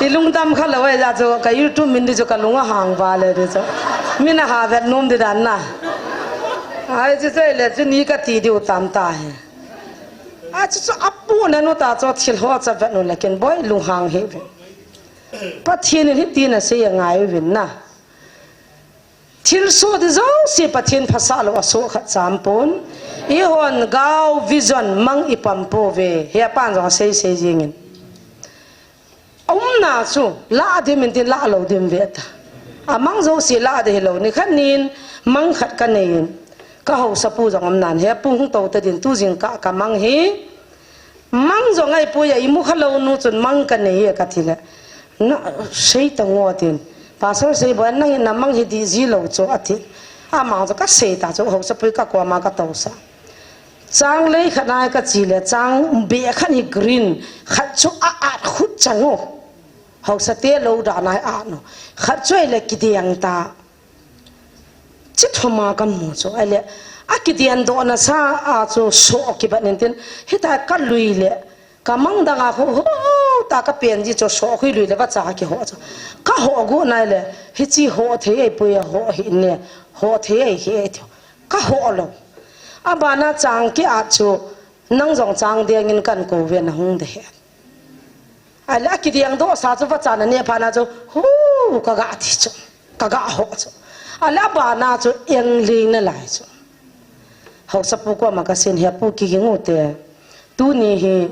I lungdam kha lo e ja chu ka YouTube min di chu ka lung a hang va le di chu. Min a ha vet nom di dan na. Ai chu choi le chu ni ka ti diu tam ta he. A chu chu apu na nu ta chu thil ho cha vet nu le ken boi lunghang hi ve. Pathian in hiti na sei a ngai vin na. Thil so di jouse Pathian phasa lo a so khat cham pon. Ihon gao vision mang ipam pouve, hia pan jong asei sei jingin. Aumna chu, la dim in tin la lo dim ve ta. Amang jouse la de hilou, nikhat nin, mang khat kanei in. Ka haosapu jong aumnan, hia pu hung tou ta din, tu jingkah ka mang hi. Mang jong ahipoi a, imu khalou nu chun mang kanei e kati le. Na, sei ta ngo tin. Pastor Seiboi, nangin na mang hi dih ji lou chu ati. Amang chu kasei ta chu, haosapu ka koma ka tousah. Chang lei khat nai kachi le, chang be khat hi green, khat chu a at khut chang u. Haosa te lou da nai a no. Khat chu ahile kideng ta. Chi thoma kamu chu, ahile, akideng doh nasa a chu so kibat nin tin, hita kalui le, ka mang dang a khu, hu, ta ka pen ji chu so khu lui le vacha kiho chu. Ka ho gu nai le, hichi ho thei ahipoi a ho hi ne, ho thei ahi e ti. Ka ho lou. Abana chang ki at chu, nang jong chang deng in kan kou ve na hung de he. Ahile akideng doh sa chu vacha na ne pha na chu, hu, ka ga ti chu. Ka ga ho chu. Ahile abana chu eng lei na lai chu. Haosapu koma ka sin hia pu kiging u te. Tuni hi,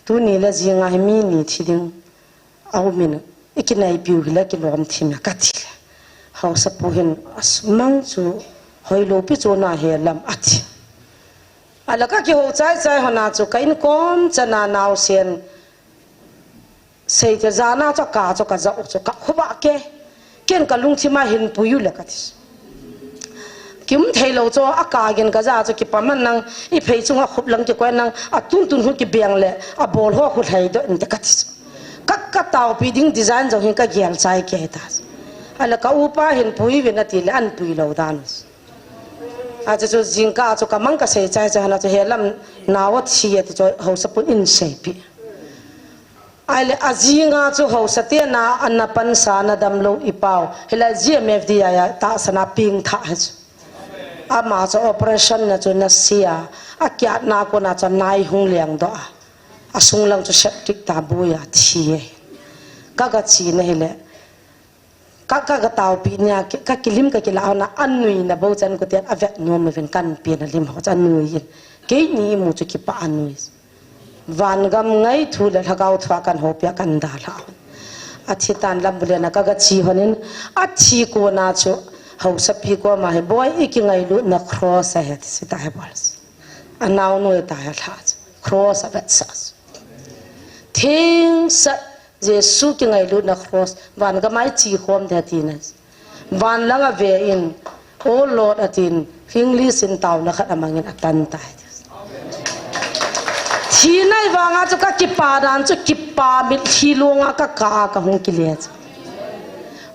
tuni le jinga hi mi ni thi ding. Aum in, ikinaipiu hile kilom thim e kati le. Haosapu hin, as mang chu, hoilou pi chu na he lam ati. Ahile ka kiho chai chai hona chu, ka inkom chana naosen, Seite jana chu ka chu ka jao chu ka khuba ke. Ken ka lungthim a hin pui u le kati. Kium thei lou chu a ka gin ka ja chu kipaman nang i phei chunga khup lang kikoi nang a tun tun hu kibeng le a bol ho khu lhai doh inte kati. Ka, ka taopi ding design jong hin ka gel chai ke ta. Ahile ka upa hin pui vin ati le an pui lou dan. A chu chu jingkah chu ka mang ka sei chai chai hana chu he lam nao thi ati chu haosapu in seipi. Ahile, ajinga chu haosa te na, ana pansa na damlou i pau. Hilai G M F D I a tahsa na ping tha hi chu. Ama chu operation na chu na sia. A kiat na ko na chu nai hung leng doh a. A sung lang chu septic ta bui a thi e. Ka ga chi na hile. Ka, ka, ka taopi nia, ki, ka kilim ka kila hona, a nui na bo chan ko tian, a vet nom uvin kan pi na lim ho, a nui in. Keini imu chu kipa a nui. Van gam ngai thu le lhagao thu a kan hopia kan dalha. A thi tan lam bule na ka ga chi honin, a thi ko na chu, haosapi koma hi, boi i kingailut na cross a he, ti si ta he bol. A nao nui ta he lha chu, cross a vet sa chu. Theng sat Jesu kingailutna cross, van gamai chi khom de tina. Van langa ve in, "Oh Lord," atin, English in tauna khat amangin atan tai. Thi nai vanga chu ka kipa dan chu kipa mit thi lunga ka ka ka hung kile chu.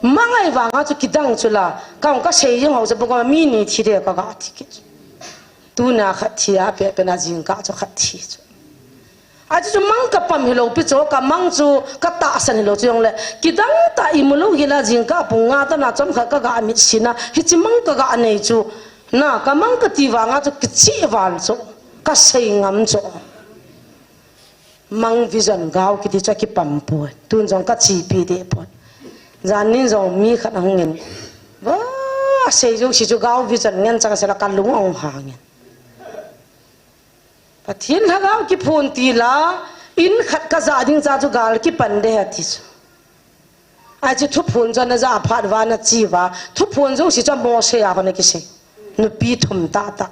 Mangai vanga chu kidang chu la, ka hung ka sei jing ho chu bukama mi ni thi de ka ga ti ki. Tuna khat thi a pe pe na jing ka chu khat thi chu. Achu chu mang ka pam hilou pi chu, ka mang chu ka tahsan hilou chu jongle, kidang ta imu lou hila jing ka pung nga ta na chom khat ka ga mit sina, hichi mang ka ga nei chu, na ka mang ka ti vanga chu kichi val chu, ka sei ngam chu. Mang vision gao kiti chu kipam poi, tun jong ka chi pi de poi. Jan nin jong mi khat ahung in, va sei jong si chu gao vision ngen chang sela ka lung ahung hangin. Pathen lhagao kiphun tila, in khat ka ja ding cha chu gal kipan de ati chu. Ai chu thuphun chu na ja phat va na chi va, thuphun jong si chu Mose a hona kisei. Nupi thum ta ta.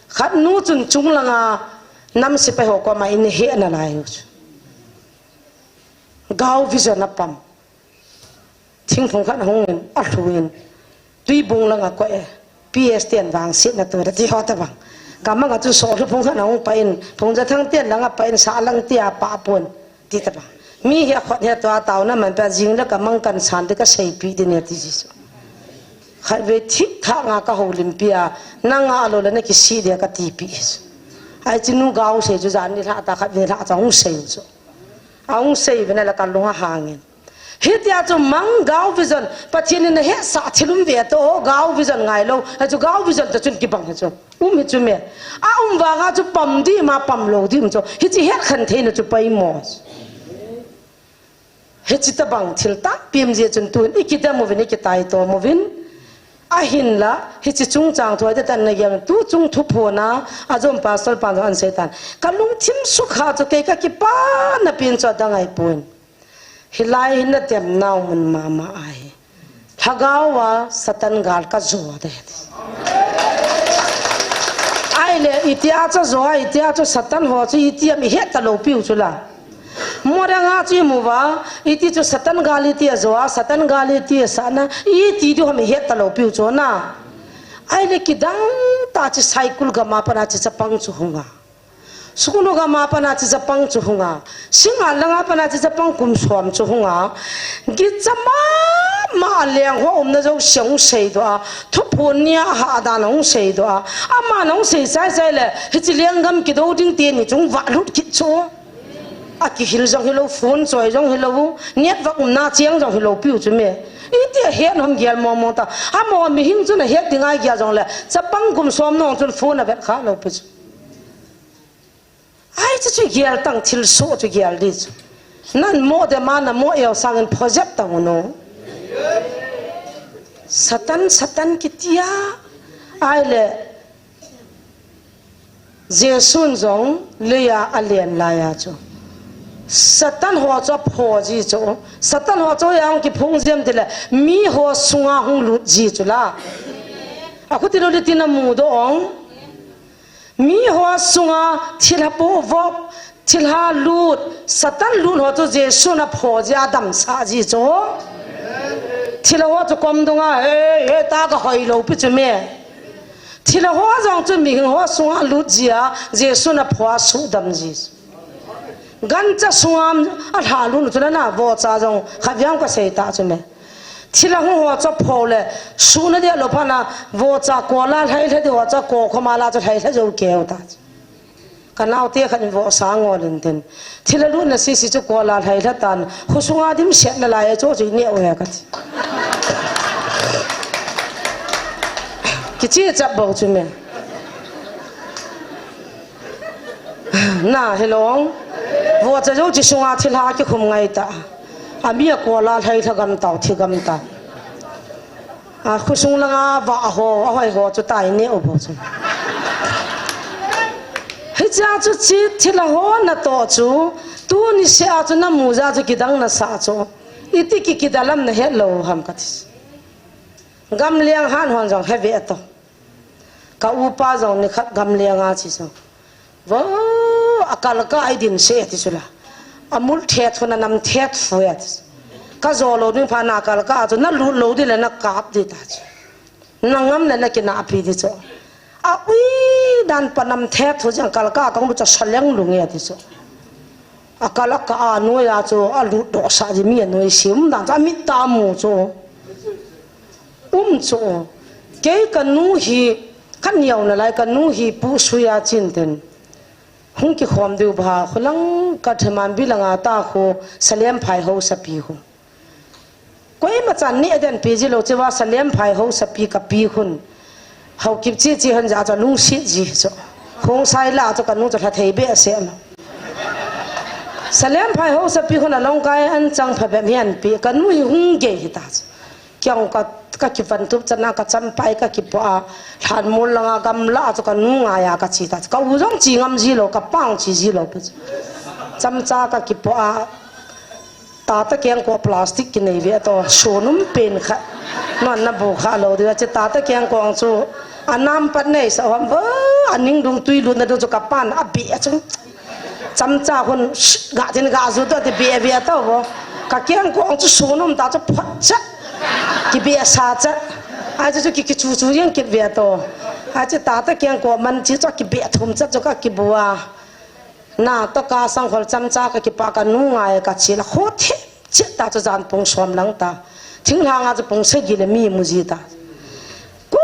Khat nu chun chung langa nam sipai ho koma in he na lai chu. Gao vision a pam. Thingphung khat ahung in, alhu in, tuibung langa koi e, P S ten vangsetna tu da ti ho ta bang. Ka manga chu so lhu phung khat ahung pa in, phung ja thang ten langa pa in, sa lang tia pa pon, ti ta bang. Mi hi akhot hi tua tauna man pa jing le ka mang kan san de ka sei pi de ne ti ji so. Khat ve thik tha nga ka ho lim pi a, na nga lo le na kisi de ka ti pi so. Ai chi nu gao sei chu jan ni lha ta khat ni lha cha hung sei so. Ahung sei vena la ka lung ahangin. Hitia chu mang gao vision, Pathen in na he sa thilum ve to, gao vision ngai lou, achu gao vision ta chun kibang hi chu. Um hi chu me. A um vanga chu pam di ma pam lou di um chu. Hichi het khan theina chu pai mo. Hichi ta bang thil ta pim je chun tun i kidam uvin i kitai to uvin. Ahinla, hiche chungchang thu a te tan na gel, tu chung thuphon a, ajom pastor pan jong an sei tan. Ka lungthim sukha chu kei ka kipana pen chu adang ahipon. Hilai hin na tem nau mun mama ahi. Lhagao a Satan gal ka jo de. Ahile, itia chu jo a, itia chu Satan ho chu iti a mi het ta lou piu chu la. Moranga chu imu va, iti chu Satan gal iti a jo a, Satan gal iti a sana, iti diu ham het ta lou piu chu na. Ahile kidang ta chi Saikul gam a pat a chi chapang chu hung a. Sukunu gam a pat a chi chapang chu hung a. Singngat lang a pat a chi chapang kum som chu hung a. Gicha mama a leng ho umna jouse hung seidoh a. Thuphon nia a hahdan hung seidoh a. Aman hung sei chai chai le, hiche lenggam kidou ding teni chung vahlut kit chu. Akihil jong hilou, phone choi jong hilou, network umna cheng jong hilou piu chu me. Iti a het ham gel mong mong ta. Amaho mihing chun ahet ding ahi gel jongle, chapang kum som nung chun phone avet kha lou pi chu. Ai chu chu gel tang, thilsoh chu gel di chu. Nan mo de ma na mo eo sangin phojep tang u no. Satan, Satan kitia. Ahile, Jesun jong leiya alen laiya chu Satan ho chu apho ji chu. Satan ho chu hoiya hung kiphung ji ham tile, miho sunga hung lut ji chu la. Akhuti lou le tina mudoh ong. Miho sunga thilha povop, thilha lut, Satan lut ho chu Jesun apho ji a damsah ji chu. Thilha ho chu kom dunga, he, he, ta ka hoi lou pi chu me. Thilha ho jong chu mihing ho sunga lut ji a, Jesun apho a sudam ji. Gancha sunga alha lut chu la na, vohcha jong khatvei ka sei ta chu me. Thilha ho chu apho le, suna dia lou phat na, vohcha kola lhailha di ho chu kokhoma la chu lhailha jou keu ta. Ka naote khat in vohsa ngol in tin. Thilha lutna sisi chu kola lhailha tan. Khosunga dimset nalai a chu chu ineh u he kati. Kichi chap bou chu me. Na, hello. Vohcha jou chi sunga thilha kikhum ngai ta. Ami a kola lhailha gam tau, thi gam ta. A, khosung langa vah ho, ahoi ho chu tai neh u bou chu. Hichea chu chi thilha ho natoh chu, tuni seh a chu namu jeh a chu kidang nasah chu. Iti ki, kidang lam nahet lou ham kati. Gamleng han hon jong heve to. Ka upa jong nikhat gamleng a chi chu. Vo, akal kah a idin seh ti chu la. Amul thet hun anam thet fu e ti chu. Ka jo lou ding phat na akal kah a chu nalut lou di le nakap di ta chu. Nangam le nakinahpi di chu. A ui dan pa nam thet fu jeng akal kah a kang lut chu saleng lung e ti chu. Akal akah a noiya chu alut doh sah ji mi anoi sim dan chu amit a mu chu. Um chu. Kei kanu hi, kaneo nalai kanu hi pu suiya chin tin. Hung kikhom diu ba, khulang Kathmandu langa ta khu, Salem phai ho sapi khu. Koima chan neh den pi ji lou cheh uva Salem phai ho sapi kapi khun. Haokip chi chi hon ja chu lungset ji chu. Khongsai la chu kanu chu lha thei behseh lou. Salem phai ho sapi khun along kai an chang phabep hi an pi kanu hi hung gei hi ta chu. Kei jong ka, ka kivan tup chan a ka champai ka kipoh a, lhanmol langa gamla chu kanu ngaiya ka che ta chu. Ka u jong che ngam ji lou, ka pa jong che ji lou pi chu. Chamcha ka kipoh a, tata kengkoh plastic kinei ve to, sonum pen khat. Non na bu kha lou diu, che tata kengkoh chu, anam pat nei sa hom vo, aning dung tui lutna dung chu ka pan, abeh chu. Chamcha hun, sh, ga tin ga ju to ti beh beh to vo. Ka kengkoh chu sonum ta chu phot cha. Kibeh sa cha. Ai chu chu ki, kichu chu yang kibeh to. Ai chu tata kengkoh man chi chu kibeh thum cha chu ka kibu a. Na to ka sang khol chamcha ka kipa kanu ngai ka che la kho the. Chet ta chu jan pung som lang ta. Thinglhang a chu pung sagi le mi mu ji ta. Ku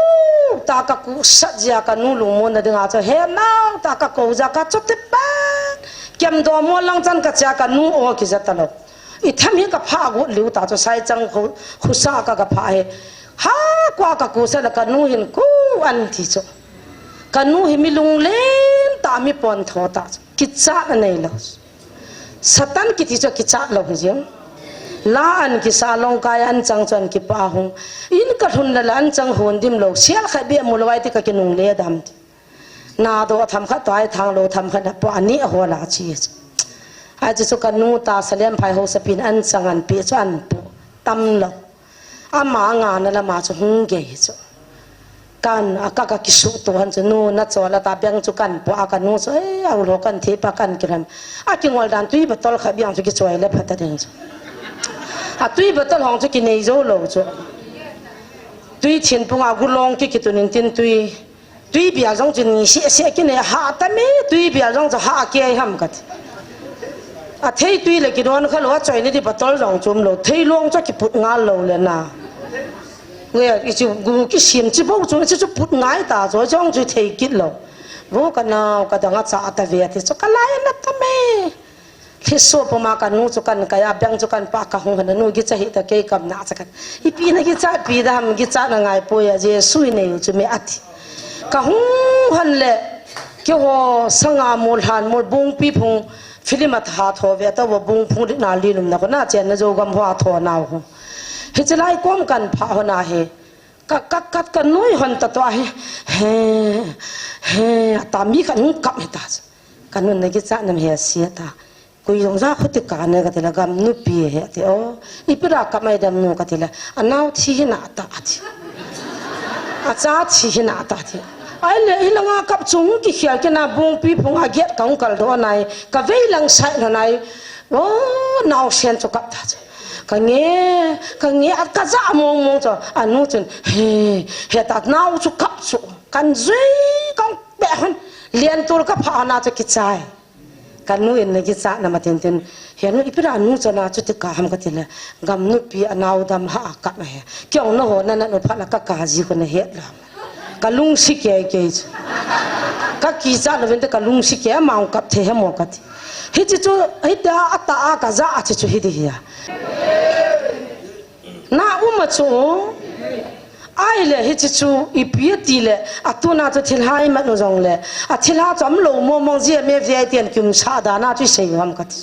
ta ka kusat jia kanu lungmon na dinga chu he nau ta ka ko ja ka chu te pan. Kem do mo lang chan ka cha kanu o ki ja ta lou. I tham hi ka pha gu liu ta chu sai chang khu, khusa ka ka pha he. Ha kwa ka kusat la kanu hin ku an ti chu. Kanu hi mi lunglen ta mi pon tho ta chu. Kichat anei lou. Satan kiti chu kichat lou hi jeng. La an kisa longkai an chang chu an kipa hung. In ka lhun le la an chang hun dim lo. Sial khat bia mu lo ai ti ka kinung le dam ti. Na do tham khat tai thang lo tham khat na po ani a ho la chi chu. Ai chu chu ka nu ta Salem phai ho sapin an chang an pi chu an pu. Tam lo. Ama nga na lama chu hung gei chu. Kan a ka ka kisu to han chu nu na cho la ta biang chu kan po a ka nu chu, "Eh, a u lo kan thi pa kan kiram." A kingol dan tui bottle kha biang chu kichoi le phata ding chu. A tui bottle hong chu kinei zo lo chu. Tui thin pung a gulong ki kitun in tin tui. Tui bia zong chu ni se se kinei ha ta me tui bia zong chu ha ke ham ka ti. A thei tui le kidon kha lo a choi ni di bottle zong chum lo. Thei long chu kiput ngal lo le na. Nge, i chu gu kisim chi bo chu, i chu chu put ngai ta chu, chong chu thei kit lo. Vo ka nau, ka dang a cha ta ve ti chu, ka lai na ta me. Thli so po ma ka nu chu kan kai a, beng chu kan pa ka hung han nu gi cha hi ta kei kam na cha kan. I pi na gi cha pi da ham gi cha na ngai po ya, Jesu i nei u chu me ati. Ka hung han le, ke ho sanga mul han mul bung pi phung, film a tha tho ve ta vo bung phung ri na li num na ko na chen na zo gam ho a tho na ho. Hichi lai kom kan pha ho na he. Ka, ka, ka, ka nui hon ta to he. He, he, ta mi ka nung kap he ta. Ka nun na ki cha nam he sia ta. Kui yong za khuti ka ne ka ti la gam nu pi he ti o. I pi ra kap mai dam nu ka ti la. A nau thi hi na ta ti. A cha thi hi na ta ti. Ai le i la nga kap chung ki khial ki na bung pi phung a giat ka ung kal do nai. Ka vei lang sai lo nai. O, nau sen chu kap ta chu. Ka nge, ka nge, a ka za mong mong chu. A nu chun, he, he ta nau chu kap chu. Kan zui, kan pe han. Lian tur ka pha na chu ki chai. Ka nu in na ki cha na ma tin tin. He nu i pi ra nu chu na chu ti ka ham ka ti le. Gam nu pi a nau dam ha a kap he. Kiong na ho na na nu pha na ka ka ji ko na he la. Ka lungsi kei kei chu. Ka kicha lo vin te ka lungsi kei a mang kap the he mo ka ti. Hichi chu, hiti a, a ta a ka za a chi chu hiti hi a. Na um a chu. Ai le hichi chu, i pi a ti le, a tu na chu thil hai mat nu zong le. A thil ha chu am lo mo mong zia me via i tian kim sa da na chu i sei u ham ka ti.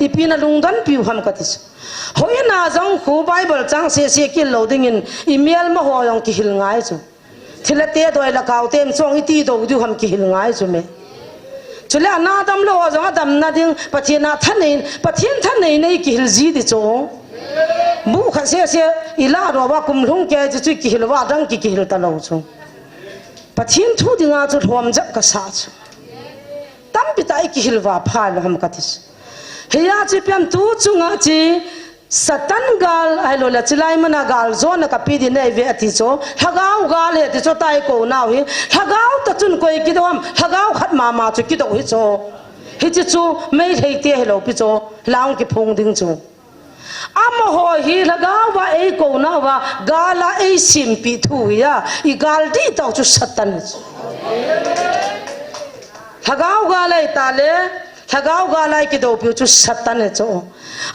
I pi na lungdon pi u ham ka ti chu. Hoi na zong khu Bible chang se se kil lo ding in, i mial ma ho zong ki hil ngai chu. Thilate doi la kau tem chong i ti do diu ham ki hil ngai chu me. Chule a na dam lo zong a dam na ding Pathian a thanei, Pathian thanei nei ki hil ji di chu. Bu kha se se i la ro ba kum lhung ke chu chu ki hil wa dang ki ki hil ta lo chu. Pathian thu dinga chu lhom jap ka sa chu. Tampi ta i ki hil wa pha lo ham ka ti chu. Hia chi piam tu chunga chi Satan gal, ai lo le, chilai mana gal, zona ka pi di nei ve ati cho, lhagao gal he ti cho tai ko nau hi, lhagao ta chun koi kido ham, lhagao khat mama chu kido hi cho. Hichi chu, mei lhei te hi lo pi cho, lang ki phung ding chu. Amaho hi lhagao va ei ko nau va, gala ei sim pi thu hi a, i gal di tau chu Satan hi chu. Lhagao gal ei ta le, lhagao gal ei kido pi chu Satan hi chu.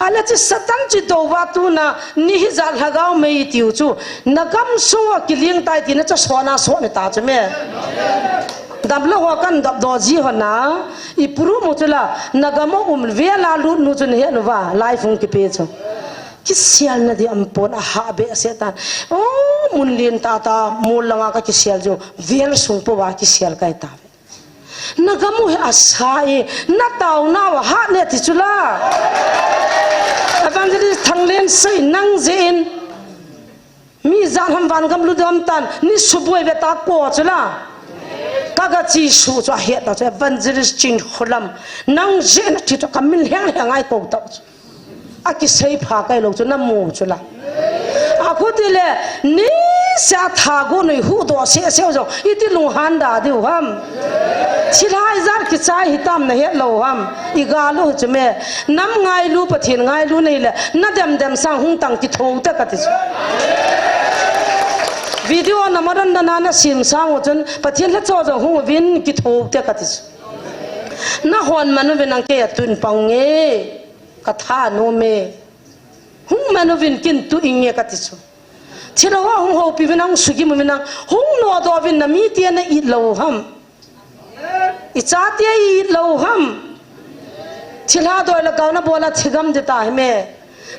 Ala chi Satan chi do va tu na ni hi za lhagao mei tiu chu. Na gam sunga kiling tai ti na cha so na so ni ta chu me. Dam lo ho kan dap do ji ho na. I puru mu chu la. Na gam um ve la lut nu chu ni he nu va. Lai phung ki pe chu. Ki sial na di am pon a ha be se ta. O mun lin ta ta. Mul langa ka ki sial chu. Vel sung po va ki sial kai ta. Na gam u hi a sa e, na tau nau a hat ne ti chu la. Evangelist Thanglen sei nang je in. Mi zan ham van gam lu dam tan, ni subuai ve ta ko chu la. Ka ga chi su chu a het ta chu Evangelist Chin Kholam. Nang je na ti chu ka min heng heng ai ko ta chu. A kisei pha kai lo chu na mu chu la. A khu ti le, ni sia tha gu nui hu do se se zo. I ti lung han da diu ham. Thilhai zar ki chai hi tam na het lo ham. I ga lu chu me. Nam ngai lu Pathian ngai lu nei le. Na dem dem sang hung tang ki tho te ka ti chu. Video na maran na na na sim sang u chun Pathian la cho zo hung vin ki tho te ka ti chu. Na hon manu vin ang ke a tun pang nge. Ka tha nom e. Hung man uvin kin tu inge ka ti chu. Thil ho hung hopi uvin ang sugi mu uvin ang hung no do uvin na mi tia na it lo ham. I cha tia i it lo ham. Thil ha doi la kau na bola thigam de ta hi me.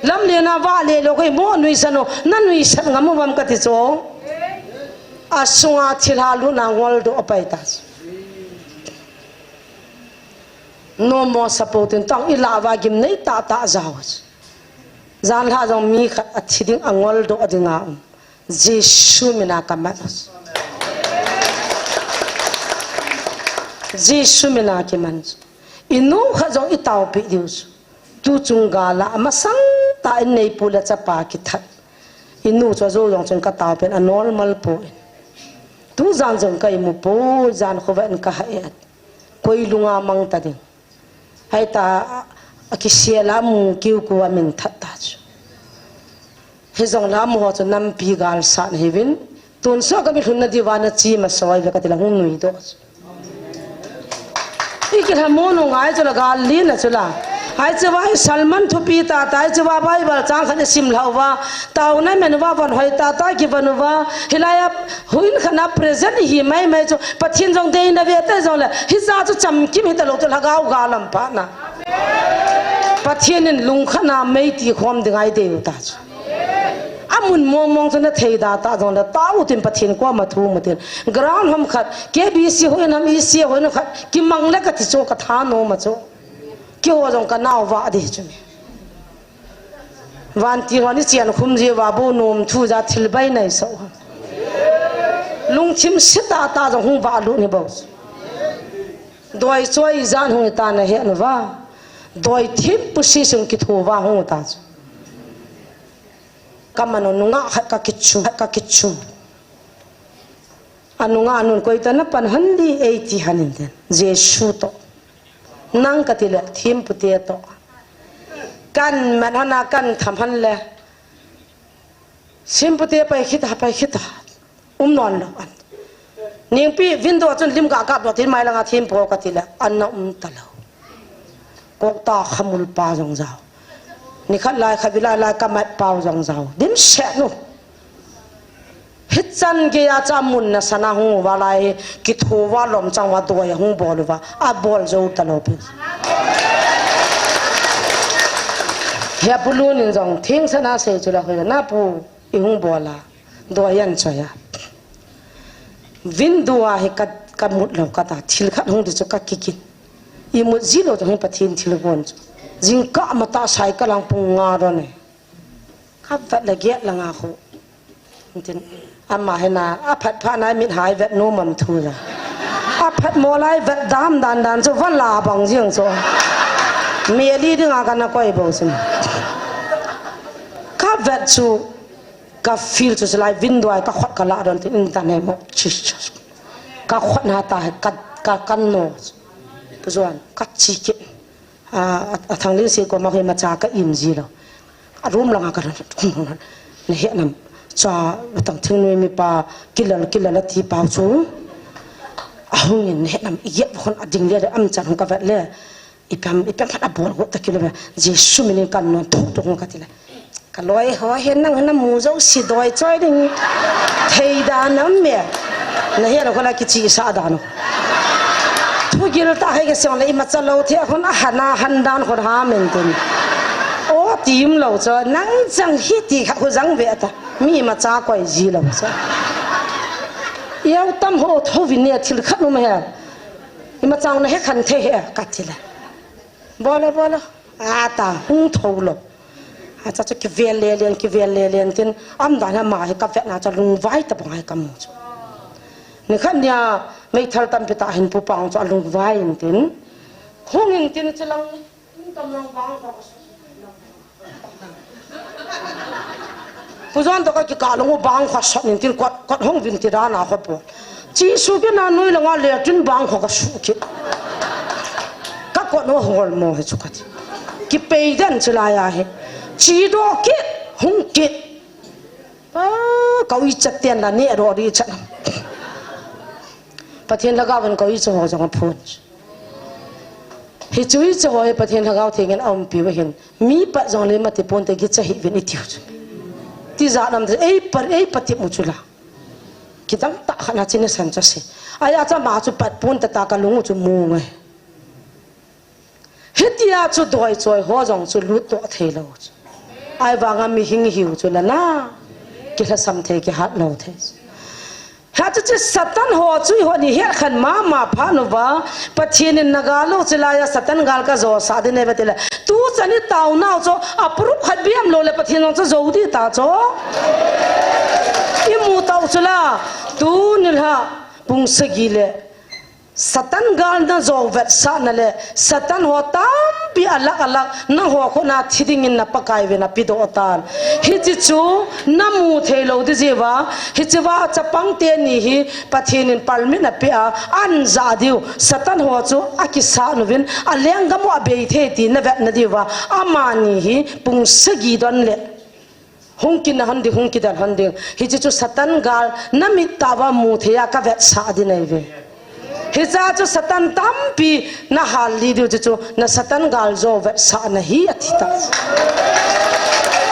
Lamlen a vale lou kei mo nuisan o, na nuisan ngam uvam kati chu. Asunga thilha lutna ngoldoh apai ta chu. Nomo sapo tin tang ilah uva gimnei tahtah jao. Janlhah jong mi khat athi ding angoldoh ding a um. Jesu mina kaman. Jesu mina kiman. Inu khat jong itaopi diu chu. Tuchung gala amasang tah in neipu le chapa kithat. Inu chu ajo jong chun kataopi in anormal poi. Tujan jong ka imu poi, jan khovah in kaha et. Koi lunga mang ta ding. Hei ta, akisel a mu kiu ku amin that ta chu. Hijongle amu ho chu nampi galsat hiuvin. Tonsot kami lhunna diuva nachi masoi ve kati le hung nuidoh chu. Ikilhamon u ngai chu la gal lina chu la. Hiche va hi sermon thupi tah tah, hiche va Bible chang khat isim lhah uva, taona iman uva, von hoi tah tah kivon uva, hilai a huin khat na present ihi mai mai chu, Pathen jong deina ve ta jongle, hicha chu chamkim hita lou chu lhagao ga lam pha na. Pathen in lungkhat na mei ti khom ding a idei u ta chu. Amun mong mong chu nathei da ta jongle, tao tin Pathen koma thu mu tin. Ground ham khat, K B C hoi nam, E C hoi nam khat, kimang le kati chu katha nom a chu. Keiho jong kanao va ding chu mi. Vantil hon ichen khum jiu va bou nom thu ja thil bai nei so. Lungthim se tah tah jong hung valut ni bou. Doi choi jan hung ta nahe uva. Doi thim pusi sung kitho va hung ta chu. Kaman u nungah khat kakichu, khat kakichu. Anungah nun koi tah napan hon di eiti hon in tin. Jesu toh. Nang kati le, thimpu te toh. Kaman hon a katham hon le. Thimpu te pai khita, pai khita. Um non lou an. Ningpi window a chun lim ga kap doh tin mai langa thimpu kati le. Ana um ta lou. Kok tah khamul pa jong jao. Nikhat lai khavi lai lai kamat pau jong jao. Dimset nu. Hichan gei a chu amun nasan a hung uva lai, kitho uva lom chang uva doi ahung bol uva, abol jou ta lou pi. He pu Lun in jong, thingsan a sei chu la hoi, na pu, ihung bol a, doi an choi a. Window a hi ka, kamut lou kati a, thil khat hung di chu kakikin. Imut ji lou chu hung Pathen thilgon chu. Jingkah matah cycle lang pung nga ron e. Kavet le gate langa khu. Tin, ama hina, aphat phat na mit hai vet nom am thu la. Aphat mo lai vet dam dan dan chu va la bang jing chu. Meli dinga kana koi bou sin. Kavet chu, kafeel chu lai window a kakhut kala don tin in ta ne mo. Jesus. Kakhut na ta ka, ka kan no. Pu Juan, kachi kit. A, a, a Thanglin si koma hi macha ka im ji lou. A room langa ka ran, nahe nam. Cha, tang thingnoi mipa, kilal, kilal ati pau chu. Ahung in nahe nam, iyep hon ading le, am chan hung kavet le. Ipam, ipam phat abol go ta kilo be. Jesu minin kan non thok thok hung kati le. Ka loi ho hi nang namu jouse doi choi ding. Thei dan am me. Nahe na kho la kichi sa dan. Thugil tah hi kasong le imacha lou thei khun ahana han dan khun ha men tin. O tim lou chu nang jang hi ti kha khu jang ve ta. Mi imacha koi ji lou chu. Iau tam ho tho vin ne thil khat um he. Imacha nahe khan thei he kati le. Bol o, bol o. Ata, hung tho lou. Acha chu kivel le len, kivel le len tin, am dan ama hi kavet na chu lungvai tabang hi kamu chu. Nikhat nia, meithal tampi tah hin pu Pang chu alungvai in tin. Hung in tin chu lang, in tam lang bang kho. Pu Juan toh kakikah lou u bang kho sot in tin kot, kot hung vin ti dan a kho po. Chi su kit na noi langa le tin bang kho kasu kit. Ka kot no hol mo hi chu kati. Kipei den chu lai a hi. Chi do kit, hung kit. Pa, ka uicha ten la ne ro ri cha. Pathen lhagao in ka uicha ho jong aphun. Hichu uicha ho hi Pathen lhagao theng in aumpi u ahin. Mi pat jong le mati ponte gicha hih uvin itiu chu. Tijat nam te, ei pat, ei pat ti mu chu la. Kidang tah khat na chini san chu ase. Ahi a chu ama chu pat pon tata ka lung u chu mu ngai. Hitia chu doi choi ho jong chu lut toh thei lou chu. Ahivanga mihing hiu chu lana. Kilhasam thei, kihat lou thei. Hichu chu Satan ho chu eiho ni het khen mama phat uva, Pathen in nagal lou chu laiya Satan gal kajosah ding neive tile. Tuchan itaonau chu aprup khat bep lou le Pathen jong chu jou ding ta chu. Imu tau chu la, tuni lha pung sagi le Satan gal najo vetsahna le, Satan ho tampi alakh alakh, nangho khut a thi dingin na Pakai vin apedoh tan. Hiche chu namu thei lou ding jeh uva, hiche uva chapang teni hi Pathen in permit apeh a, anjah diu, Satan ho chu akisat uvin, alenggam u abei thei ti navetna diu va, amani hi pung sagi don le. Hung kinah hon ding, hung kidel hon ding. Hiche chu Satan gal namit tah uva mu thei a kavetsah ding neive. Hiche chu Satan tampi nahal lih diu chu chu na Satan gal jo vetsahna hi ati ta.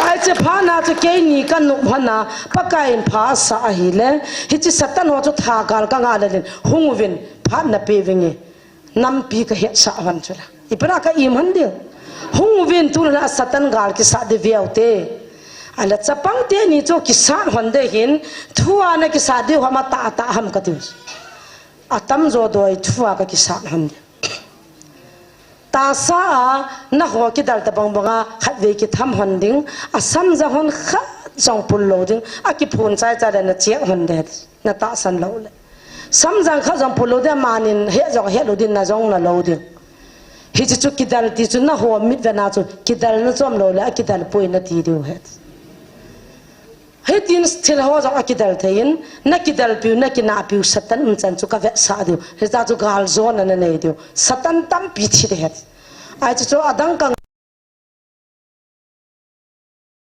Hiche phat na chu keini kanop hon a Pakai in pha asah ahile. Hiche Satan ho chu tha gal kangah lelin hung uvin phat nape vinge. Nampi kahetsah hon chu la. Ipi a ka im hon ding. Hung uvin tuni lha Satan gal kisat ding veu te. Ahile chapang teni chu kisat hon ding hin, thua nakisat diu ham, atah atah ham kati. Atamjo doi thua kakisat hon ding. Tahsa a naho kidel tabang banga khatvei kitham hon ding. Asamjang hon khat jong pul lou ding. Akiphun chai chai le nachek hon ding. Natahsan lou le. Samjang khat jong pul lou ding, amanin het jong het lou ding, na jong na lou ding. Hiche chu kidel ti chu naho mit vena chu kidel na chom lou le, akidel poi nati diu het. Hitin thil ho jong akidel thei in, nakidel piu, nakinah piu, Satan umchan chu kavetsah diu. Hiche chu galjona nanei diu. Satan tampi thi ding het. Hiche chu adang kang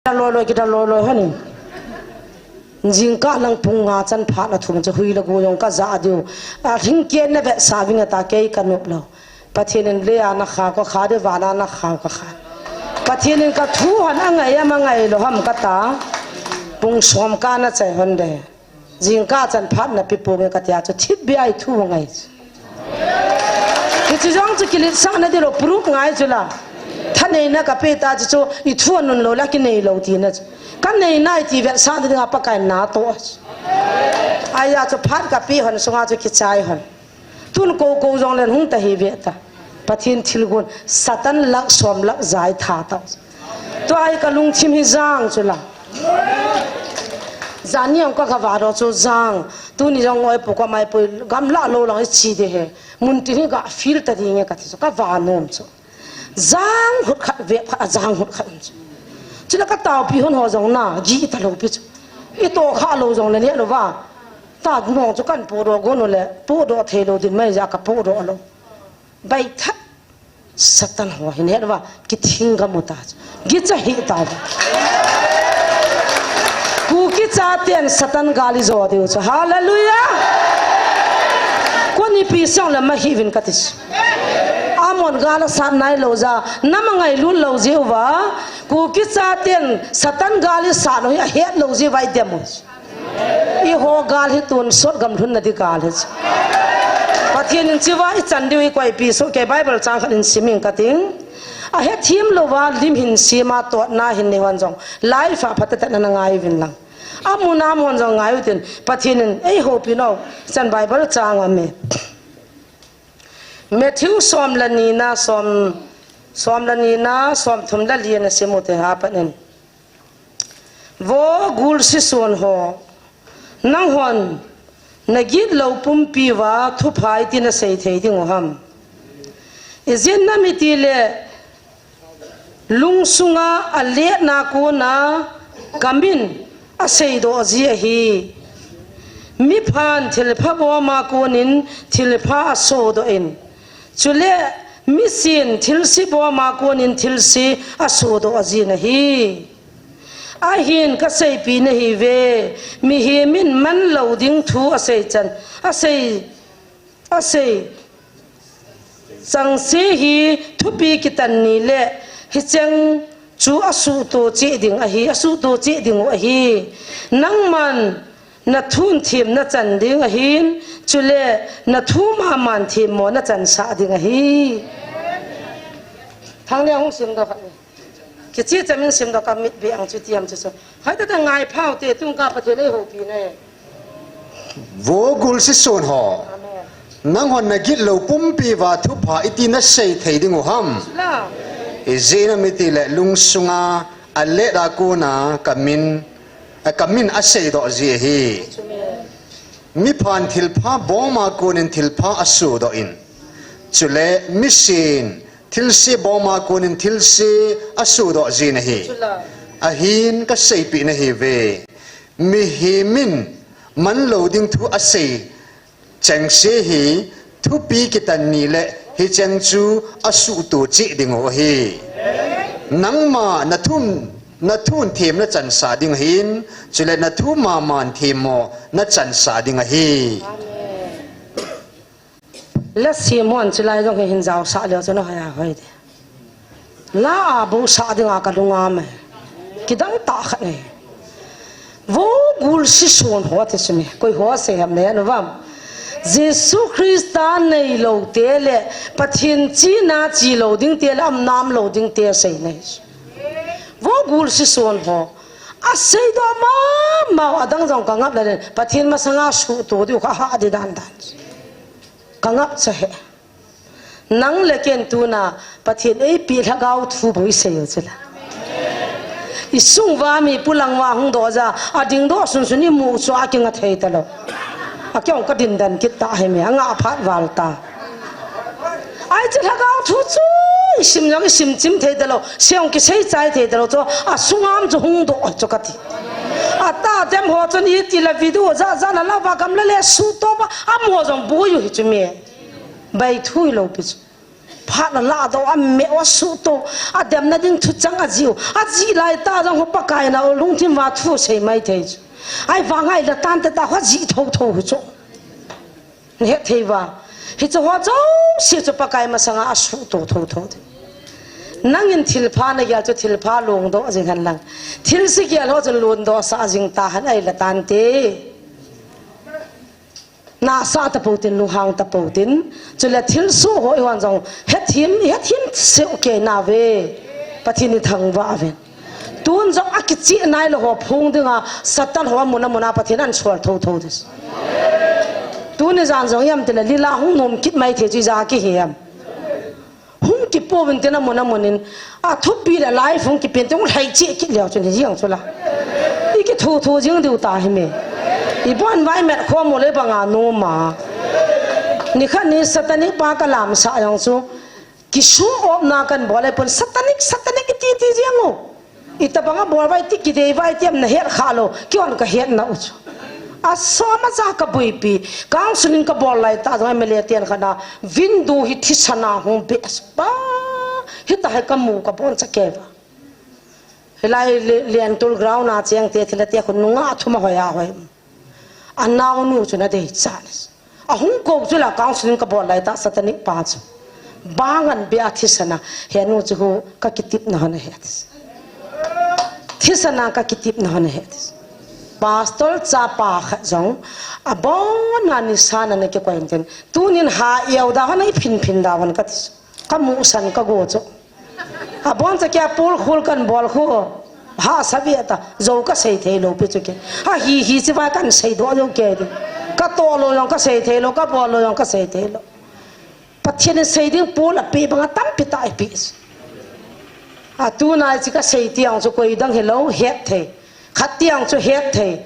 Kidal loi loi, kidal loi loi hon in. Jingkah lang pung nga chan phat na thum chu hui le go jong kajah diu. Alhingkei na vetsah vinge ta kei kanop lou. Pathen in lei a nakha, kakha diu, van a nakha, kakha. Pathen in kathu hon angai am angai lou ham kata. Pung som kah nachai hon ding. Jingkah chan phat nape ponge katia chu thipbeh a ithu ngai. Hiche jong chu kiletsahna ding lou, proof ngai chu la. Thaneina kapeh ta chu chu ithu anun lou le kinei lou tina chu. Kaneina iti vetsah ding a Pakai in natoh. Ahia chu phat kapeh hon sunga chu kichai hon. Tun kou kou jong len hung ta hi ve ta. Pathen thilgon Satan lakh som lakh ja itha tau. Tua hi kalungthim hi jang chu la. Jani ang ka kava do chu jang. Tuni jong ngoi pu ka mai pu gamla lou lang ichi de he. Mun ti hi ga feel ta dinge kati chu kava nom chu. Jang hut khat ve khat a jang hut khat chu. Chule ka taupi hon ho jong na gi ta lou pi chu. Ito kha lou jong le ne lou va. Ta gnong chu kan pu do go no le, pu do thei lou din mai ja ka pu do lou. Bai tha. Satan ho hin het va, kithing ga mu ta chu. Gicha hi ta va. Kuki chaten Satan gal ijo diu chu. Hallelujah. Koni pi sang la ma hi vin kati chu. Amon gal asat nai lou ja, nama ngailut lou jeh uva. Kuki chaten Satan gal isat lou hi ahet lou jeh uva idem u. Eiho gal hi tonsot gam lhunna di gal hi. Pathen in chiva ichan diu ikoi pi so ke Bible chang khat in siming kating. Ahethem louva lim hin sima totna hin nei hon jong. Life a phatecha na ngai vin lang. Amun amun jong ngai utin. Pathen in eiho pi no. Chan Bible chang a me. Matthew som le ni na som, som le ni na som thum le li na simu te ha panin. Vo gul sison ho, nanghon nagit lou pumpi uva thupha iti nasei thei ding u ham? Ijeh inem itile lungsunga aletna kona kamin aseidoh ji ahi. Miphan thilpha boma konin thilpha asodoh in, chule misin thilse boma konin thilse asodoh jin ahi. Ahin kaseipi nahiuve, mihem in manlou ding thu asei chan, asei, asei changse hi thupi kitan ni le hicheng chu asuhto cheh ding ahi, asuhto cheh ding u ahi. Nangman nathun them nachan ding ahin, chule nathu maman themmo nachansah ding ahi. Thanglia hung simdoh khat ni. Kichi chamin simdoh ka mit be ang chu tiam chu chu. Hai ta ta ngai phau te tung ka Pathen ei houpi ne. Vo gul si son ho. Amen. Nang hon na git lo pumpi va thupha iti na sei thei ding u ham. Sula. I zina miti le lungsunga a let a kuna ka min, a ka min a sei doh ji hi. Amen. Mi phan thilpha bawma kunin thilpha a sudoh in, chule misin thilse bawma kunin thilse a sudoh jin ahi. Ahin ka seipih na hi ve. Mihimin man lo ding thu a sei chengse hi thupi kitan ni le hi cheng chu a suhtu chih ding u ahi. Nangma na thum, na thun thim na chansa ding ahin, chule na thu maman thim mo na chansa ding ahi. Amen. La sim hon chilai jong hi hin jao sa leo chu na hoi a hoi de. La a bu sa dinga ka lunga me. Kidang ta khat ne. Vo gul si son ho te sumi. Koi ho se ham ne anu vam. Jesu Christa nei lo te le Pathen china chi lo ding te le am nam lo ding te sei nei. Vo gul si son ho. A sei doh ma mau adang jong ka ngap le Pathen masanga suhtu diu ka ha di dan dan. Ka ngap cha he. Nang le ken tuna Pathen ei pi lhagao thu boi sei u chula. I sung va mi pulang va hung doh ja, a ding doh sun sun i mu chu a kinga thei ta lo. A kyong ka din dan kit ta he mi, a nga phat val ta. Ai chu lhagao thu chu i sim jong i sim chim thei ta lo, seong ki sei chai thei ta lo chu, a sung am chu hung doh chu ka ti. A ta dem ho chun i ti la video ja ja na la va kam la le suhtu va, a mo jong boi u hi chu mi. Bai thui lo pi chu. Phat la la do a me wa suhtu. A dem na ding thu chang a jiu. A ji lai ta jong ho Pakai na o lungthim va thu sei mai thei chu. Ai va ngai la tan te ta ho ji tho tho hu chu. Ni he thei va. Hi chu ho chu si chu Pakai masanga a suhtu tho tho. Nangin thilpha na gel chu thilpha lung do jing han lang. Thil si gel ho chu lun do sa jing ta han ai la tan te. Na sa ta po tin, lunghang ta po tin, chule thil su ho i wan jong, het him, het him seu ke na ve. Pathen i thangvah ven. Tun jong a kichi nai lo ho phung dinga, Satan ho muna muna Pathen an sual tho tho dis. Tuni jan jong yam tile, lila hung nom kit mai thei chu ja ki hiam. Hung kipo vin tin a mun a mun in. A thupi le lai hung kipen tin hung lhai chi kit leo chun hi jing chu la. I ki thu thu jing diu ta hi me. I bon vai met kho mo le banga no ma. Ni khat ni satanic pa ka lam sa jong chu. Ki show off na kan bol le pon satanic, satanic i ti ti jing u. Itabang a bol vai ti kidei vai ti am na het kha lo, ki on ka het na u chu. A som a ja ka buipi, counseling ka bol lai ta jong M L A ten kha na, window hi thisan a hung be as pa, hita hai ka mu ka bon cha ke va. Hilai le, Liantul ground a cheng te thila te khu nunga thum a hoi a hoi. A naunu chu na dei chan. A hung ko chu la counseling ka bol lai ta satanic pa chu. Bang an be a thisan a, he nu chu hu ka kitip na hon a he tis. Thisan a ka kitip na hon a he tis. Pastor cha pa khat jong, a bon a ni san a na ki ko in tin. Tunin ha iau da hon a i phin phin da hon ka tis. Ka mu san ka go chu. A bon cha kia pul khul kan bol khu. Ha sa ve ta, zo ka sei thei lo pi chu ke. Ha hi hi chi vai kan sei do lo ke di. Ka to lo jong ka sei thei lo, ka bol lo jong ka sei thei lo. Pathen in sei ding pul a pi banga tampi ta i pi. A tunai chi ka sei tiang chu koi dang hi lo het thei. Khat tiang chu het thei.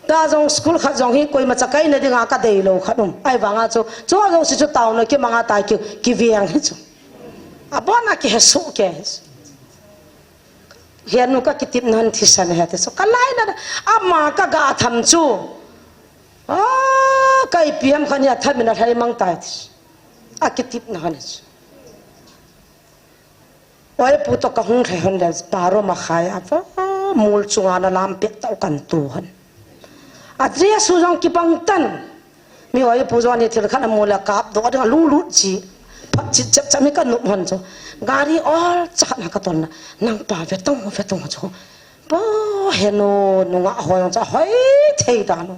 Ta jong school khat jong hi koima cha kai na dinga ka dei lo khat um. Ai vanga chu, chu jong si chu tau na ki manga ta ki, ki viang hi chu. A bon a ki he su ke hi chu. Hian nu ka kitip nan thisan he te so. Ka lai na ama ka ga tham chu. A, ka ipi ham khan ya tham in a hlai mang tai ti. A kitip nan chu. Oi pu to ka hung thei hon le paro ma khai a va mul chunga na lam pek tau kan tu hon. A dress u jong kibang tan. Mi oi pu jong ni thil khat a mul a kap do ding a lung lut chi. Phat chi chep chep mi ka nup hon chu. Gari ol cha khat na ka ton na. Nang pa ve tong ve tong chu. Pa he nu nunga hoi jong cha hoi thei da nu.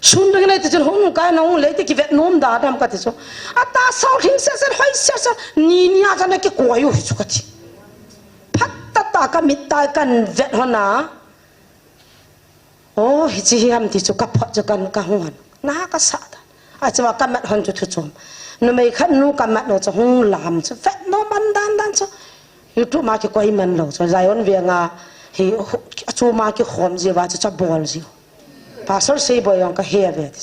Sun dang nei ti chun hung kai na hung lei ti ki vet nom da dam ka ti chu. A ta sau hing se se hoi se se ni ni a cha na ki koi u hi chu ka ti. Phat a ka mit tai kan vet hon a. Oh, hichi hi ham ti chu ka phot chu kan ka hung hon. Na ka sa ta. A chu ka mat hon chu thu chom. Numei khat nu ka mat no chu hung lam chu vet no man dan dan chu. YouTube ma ki koi man lo chu. Zion veng a hi chu ma ki khom ji va chu cha bol ji. Pastor sei boi yong ka he ve ti.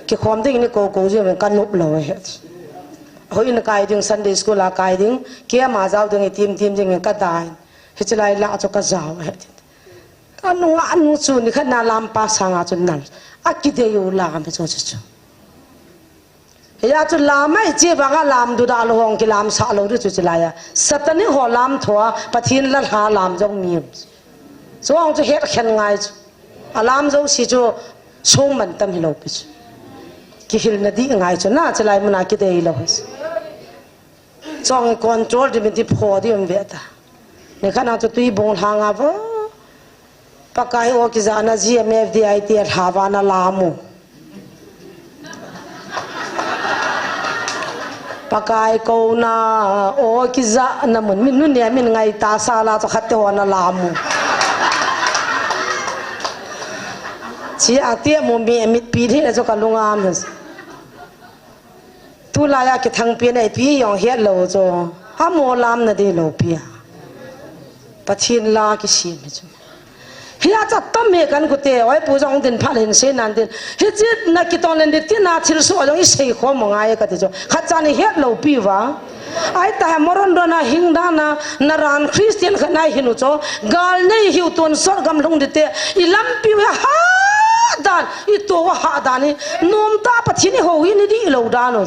Ki khom ding ni ko ko ji ka nup lo he. Hoi na kai ding Sunday school a kai ding. Kia ma jao ding tim tim ding ka dai. Hichi lai la chu ka jao he. Ka nunga nu chu ni khat na lam pa sanga chu nal. A kidei u lam chu chu chu. Hiya chu lam ai che vanga lam du da lo hong ki lam sa lo du chu chu lai a. Satanic ho lam thoa Pathen la lha lam jong mi. Chuang chu het khen ngai chu. A lam jo si chu sung man tam hi lo pi chu. Ki hil na di ngai chu na chu lai muna kidei lo hi. Chong control di min ti pho di um ve ta. Ni khat na chu tui bung hang a vo. Pakai o ki za na G M F D I T a lha va na la mu. Pakai ko na o ki za na mun min nu ne min ngai ta sa la chu khat te ho na la mu. Chi a te mu mi mit pi di na chu ka lungam. Tulai a kithang pi na ipi yong het lo chu. A mo lam na di lo pi a. Pathen la ki sim hi chu. Hi a cha tam he kan kute, oi pu jong din phat hin se nan din. Hi chi na ki ton len di ti na thil su jong i sei khom ngai ka ti chu. Khat cha ni het lo pi va. Ai ta ha moron do na hing da na, na ran Christian khat na hin u chu. Gal nei hiu tun sot gam lhung di te. I lampi u ha dan. I to wa ha dan hi, nom ta Pathen i ho hi ni di lo dan u.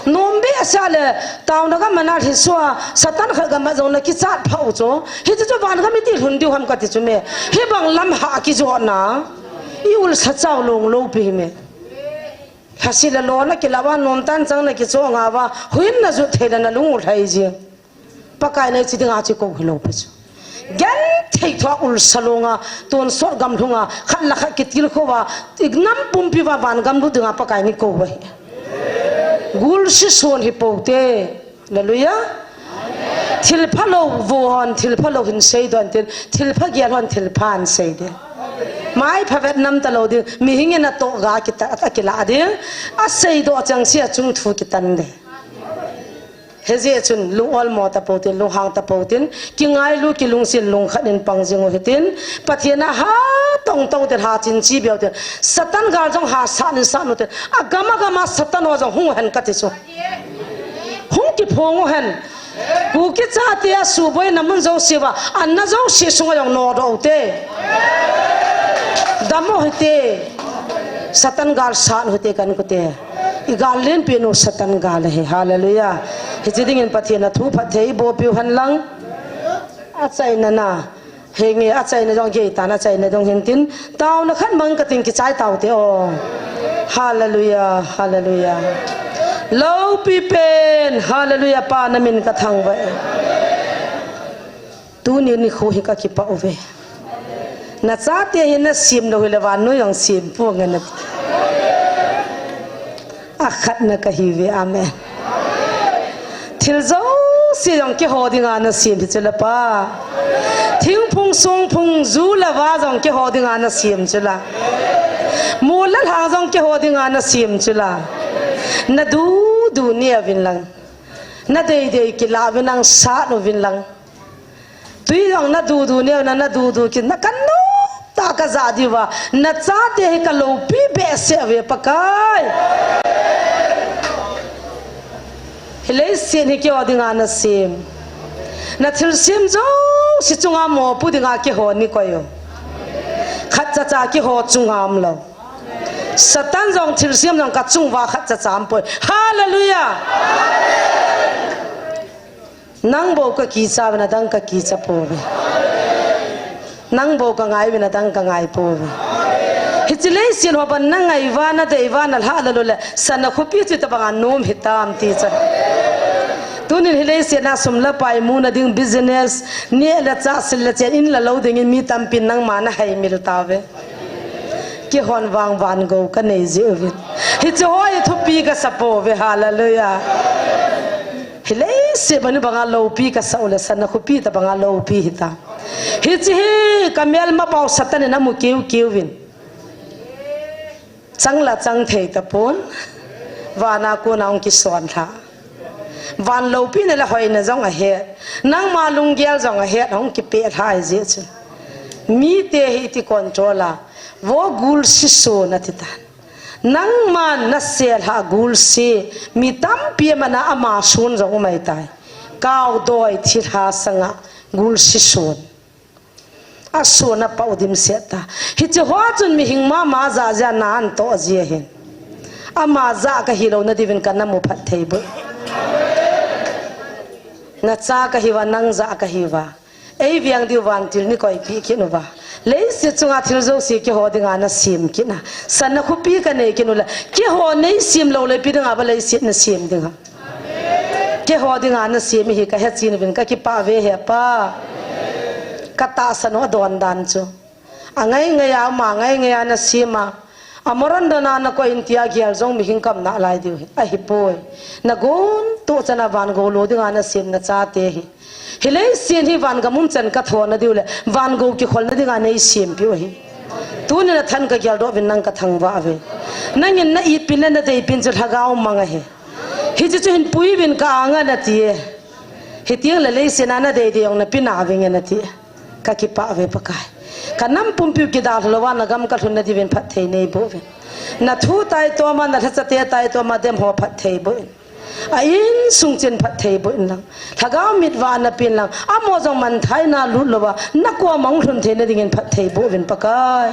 Nom be sa le, tauna ka mana hi sua, Satan khat ka ma jong na ki chat pha u chu. Hi chu chu van ka mi ti lhun diu ham ka ti chu me. Hi bang lam ha ki jo na. I ul sa chau long lo pi me. Hasi le lo na ki la wa nom tan chang na ki cho nga wa. Huin na ju thei la na lung u thai ji. Pakai nei chi dinga chi ko hi lo pe chu. Gen thei thua ul sa longa, ton sot gam lhunga, khat la khat ki til kho wa, ignam pumpi wa van gam lu dinga Pakai ni ko wa hi. Gul si son hi po te. Hallelujah. Thil pha lo vo hon, thil pha lo hin sei don tin, thil pha gel hon, thil pha an sei de. Mai pha vet nam ta lo ding, mi hing in a to ga ki ta, a ki la ding. A sei do chang si a chung thu ki tan de. Hijeh chun lung olmo ta po tin, lung hang ta po tin, ki ngailu ki lungsin lung khat in pang jing u hitin, Pathen a ha tong tong tin ha chin chi beu tin, Satan gal jong ha sa nin sa nu tin, a gam a gam a Satan ho jong hung hen ka ti chu. Hung ki phong u hen. Kuki chate a suboina mun jo si va, an na jo si sunga jong no do te. Dam u hite. Satan gal sa nu hite kan kute. I gal len pi nu Satan gal hi. Hallelujah. Hi chi dingin Pathen a thu phat thei bo piu han lang. A chaina na. He nge a chaina jong gei tan a chaina jong hin tin. Tau na khan mang ka tin ki chai tau te o. Hallelujah. Hallelujah. Lo pi pen. Hallelujah. Pa na min ka thang vai. Tuni nikho hi ka kipah uve. Na chate hi na sim lou hile vannoi jong sim pu nge na. A khat na ka hi ve, amen. Thil jouse jong keiho dinga na sim hi chu la pa. Thingphung songphung ju le va jong keiho dinga na sim chu la. Mol le lhang jong keiho dinga na sim chu la. Na dudu ne uvin lang. Na deidei kila uvin lang, sat uvin lang. Tui jong na dudu neo na, na dudu kin na kan no ta ka ja diu va. Na chate hi ka loupi behseh ve Pakai. Hi leiset hi keiho dinga na sem. Na thilsem jouse chunga mopo dinga keiho ni koi u. Khat chacha keiho chunga umlou. Satan jong thilsem jong ka chung uva khat chacha umpoi. Hallelujah. Nang bou ka kicha uvin, adang ka kicha pouve. Nang bou ka ngai uvin, adang ka ngai pouve. Hiche leiset ho ban na ngai uva, na dei uva, na lhah lou le, sana khopi chu tabanga nom hitam ti cha. Tunin hi leiset na sum le pai muna ding business, neh le chah, sil le chen, in le lou dingin mi tampin nangma na haimil tauve. Keihon vang van gou ka nei jeh uvin. Hiche ho hi thupi ka sa pouve, hallelujah. Hi lei Seba ni banga loupi kasa u le, sana khupi ta banga loupi hita. Hichi hi ka melma pau Satan in amu kiu kiu vin. Chang la chang thei tapon. Vana kona hung kison lha. Van loupi na le hoina jong ahet. Nangma lunggel jong ahet, hung kipe lha ai je chu. Mi te hi ti control a. Vo gul si so na ti tan. Nangman na sel ha gul si, mi tampi mana ama sun jong umai tai. Kau doi thil ha sanga gul si sun. A sun a pau dim se ta. Hichi ho chun mi hing mama ja ja na an to ji hin. Ama ja ka hi lo na divin ka na mu phat thei bu. Na cha ka hi va, nang ja ka hi va. Ei viang diu vantil ni koi pi kinu va. Leiset chunga thil jouse kiho dinga na sim kina. Sana khupi ka nei kinu la. Kiho nei sim lo le pi dinga ba leiset na sim dinga. Kiho dinga na sim hi ka he chin vin ka kipa ve he pa. Ka ta sano don dan chu. A ngai ngai a ma ngai ngai a na sim a. A moran dona na ko in tia gial jong mi hing kam na lai diu hi. A hi poi. Na gon tu chana van go lo dinga na sim na cha te hi. Hi leiset hi van gam um chan ka thona diu le, van go kikhol na dinga nei sim piu hi. Tuni na than ka gial do vin nang ka thang va ve. Nangin na it pin le na dei pin chu lhagao mang a hi. Hichi chu hin pui vin ka anga na ti e. Hitiang le leiset na na dei dei ong na pina ving e na ti e. Ka kipa ve Pakai. Ka nam pumpiu kidal lo va na gam ka lhun na divin phat thei nei bo vin. Na thu tai to ma na lhacha te tai to ma dem ho phat thei bo in. A insung chin phat thei bo in lang. Lhagao mit va na pin lang. Amo jong man thai na lut lo va. Na ko mang lhun thei na dingin phat thei bo vin Pakai.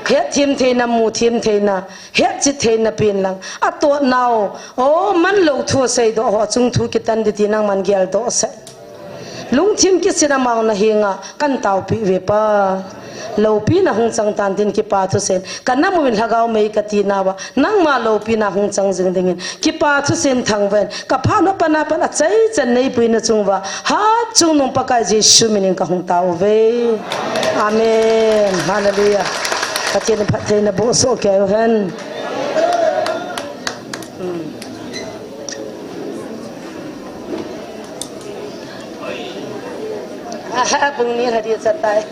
Het thim thei na mu thim thei na. Het chit thei na pin lang. A to nau. O man lo thu sei do ho chung thu kitan di ti nang man gial do sai. Lungthim kisin amau na hinga kan taupi ve pa. Lopi na hung chang tan tin kipa thusen. Ka nam uvin lhagao mei ka ti na va. Nangma lopi na hung chang jing dingin. Kipa thusen thang ven. Ka pha no pana pan a chai chan nei pui na chung va. Ha chung nung Pakai Jesu minin ka hung tau ve. Amen. Hallelujah. Pathian phat thei na bo so ke hen. Hmm. Aha, bung ni hadi chatai.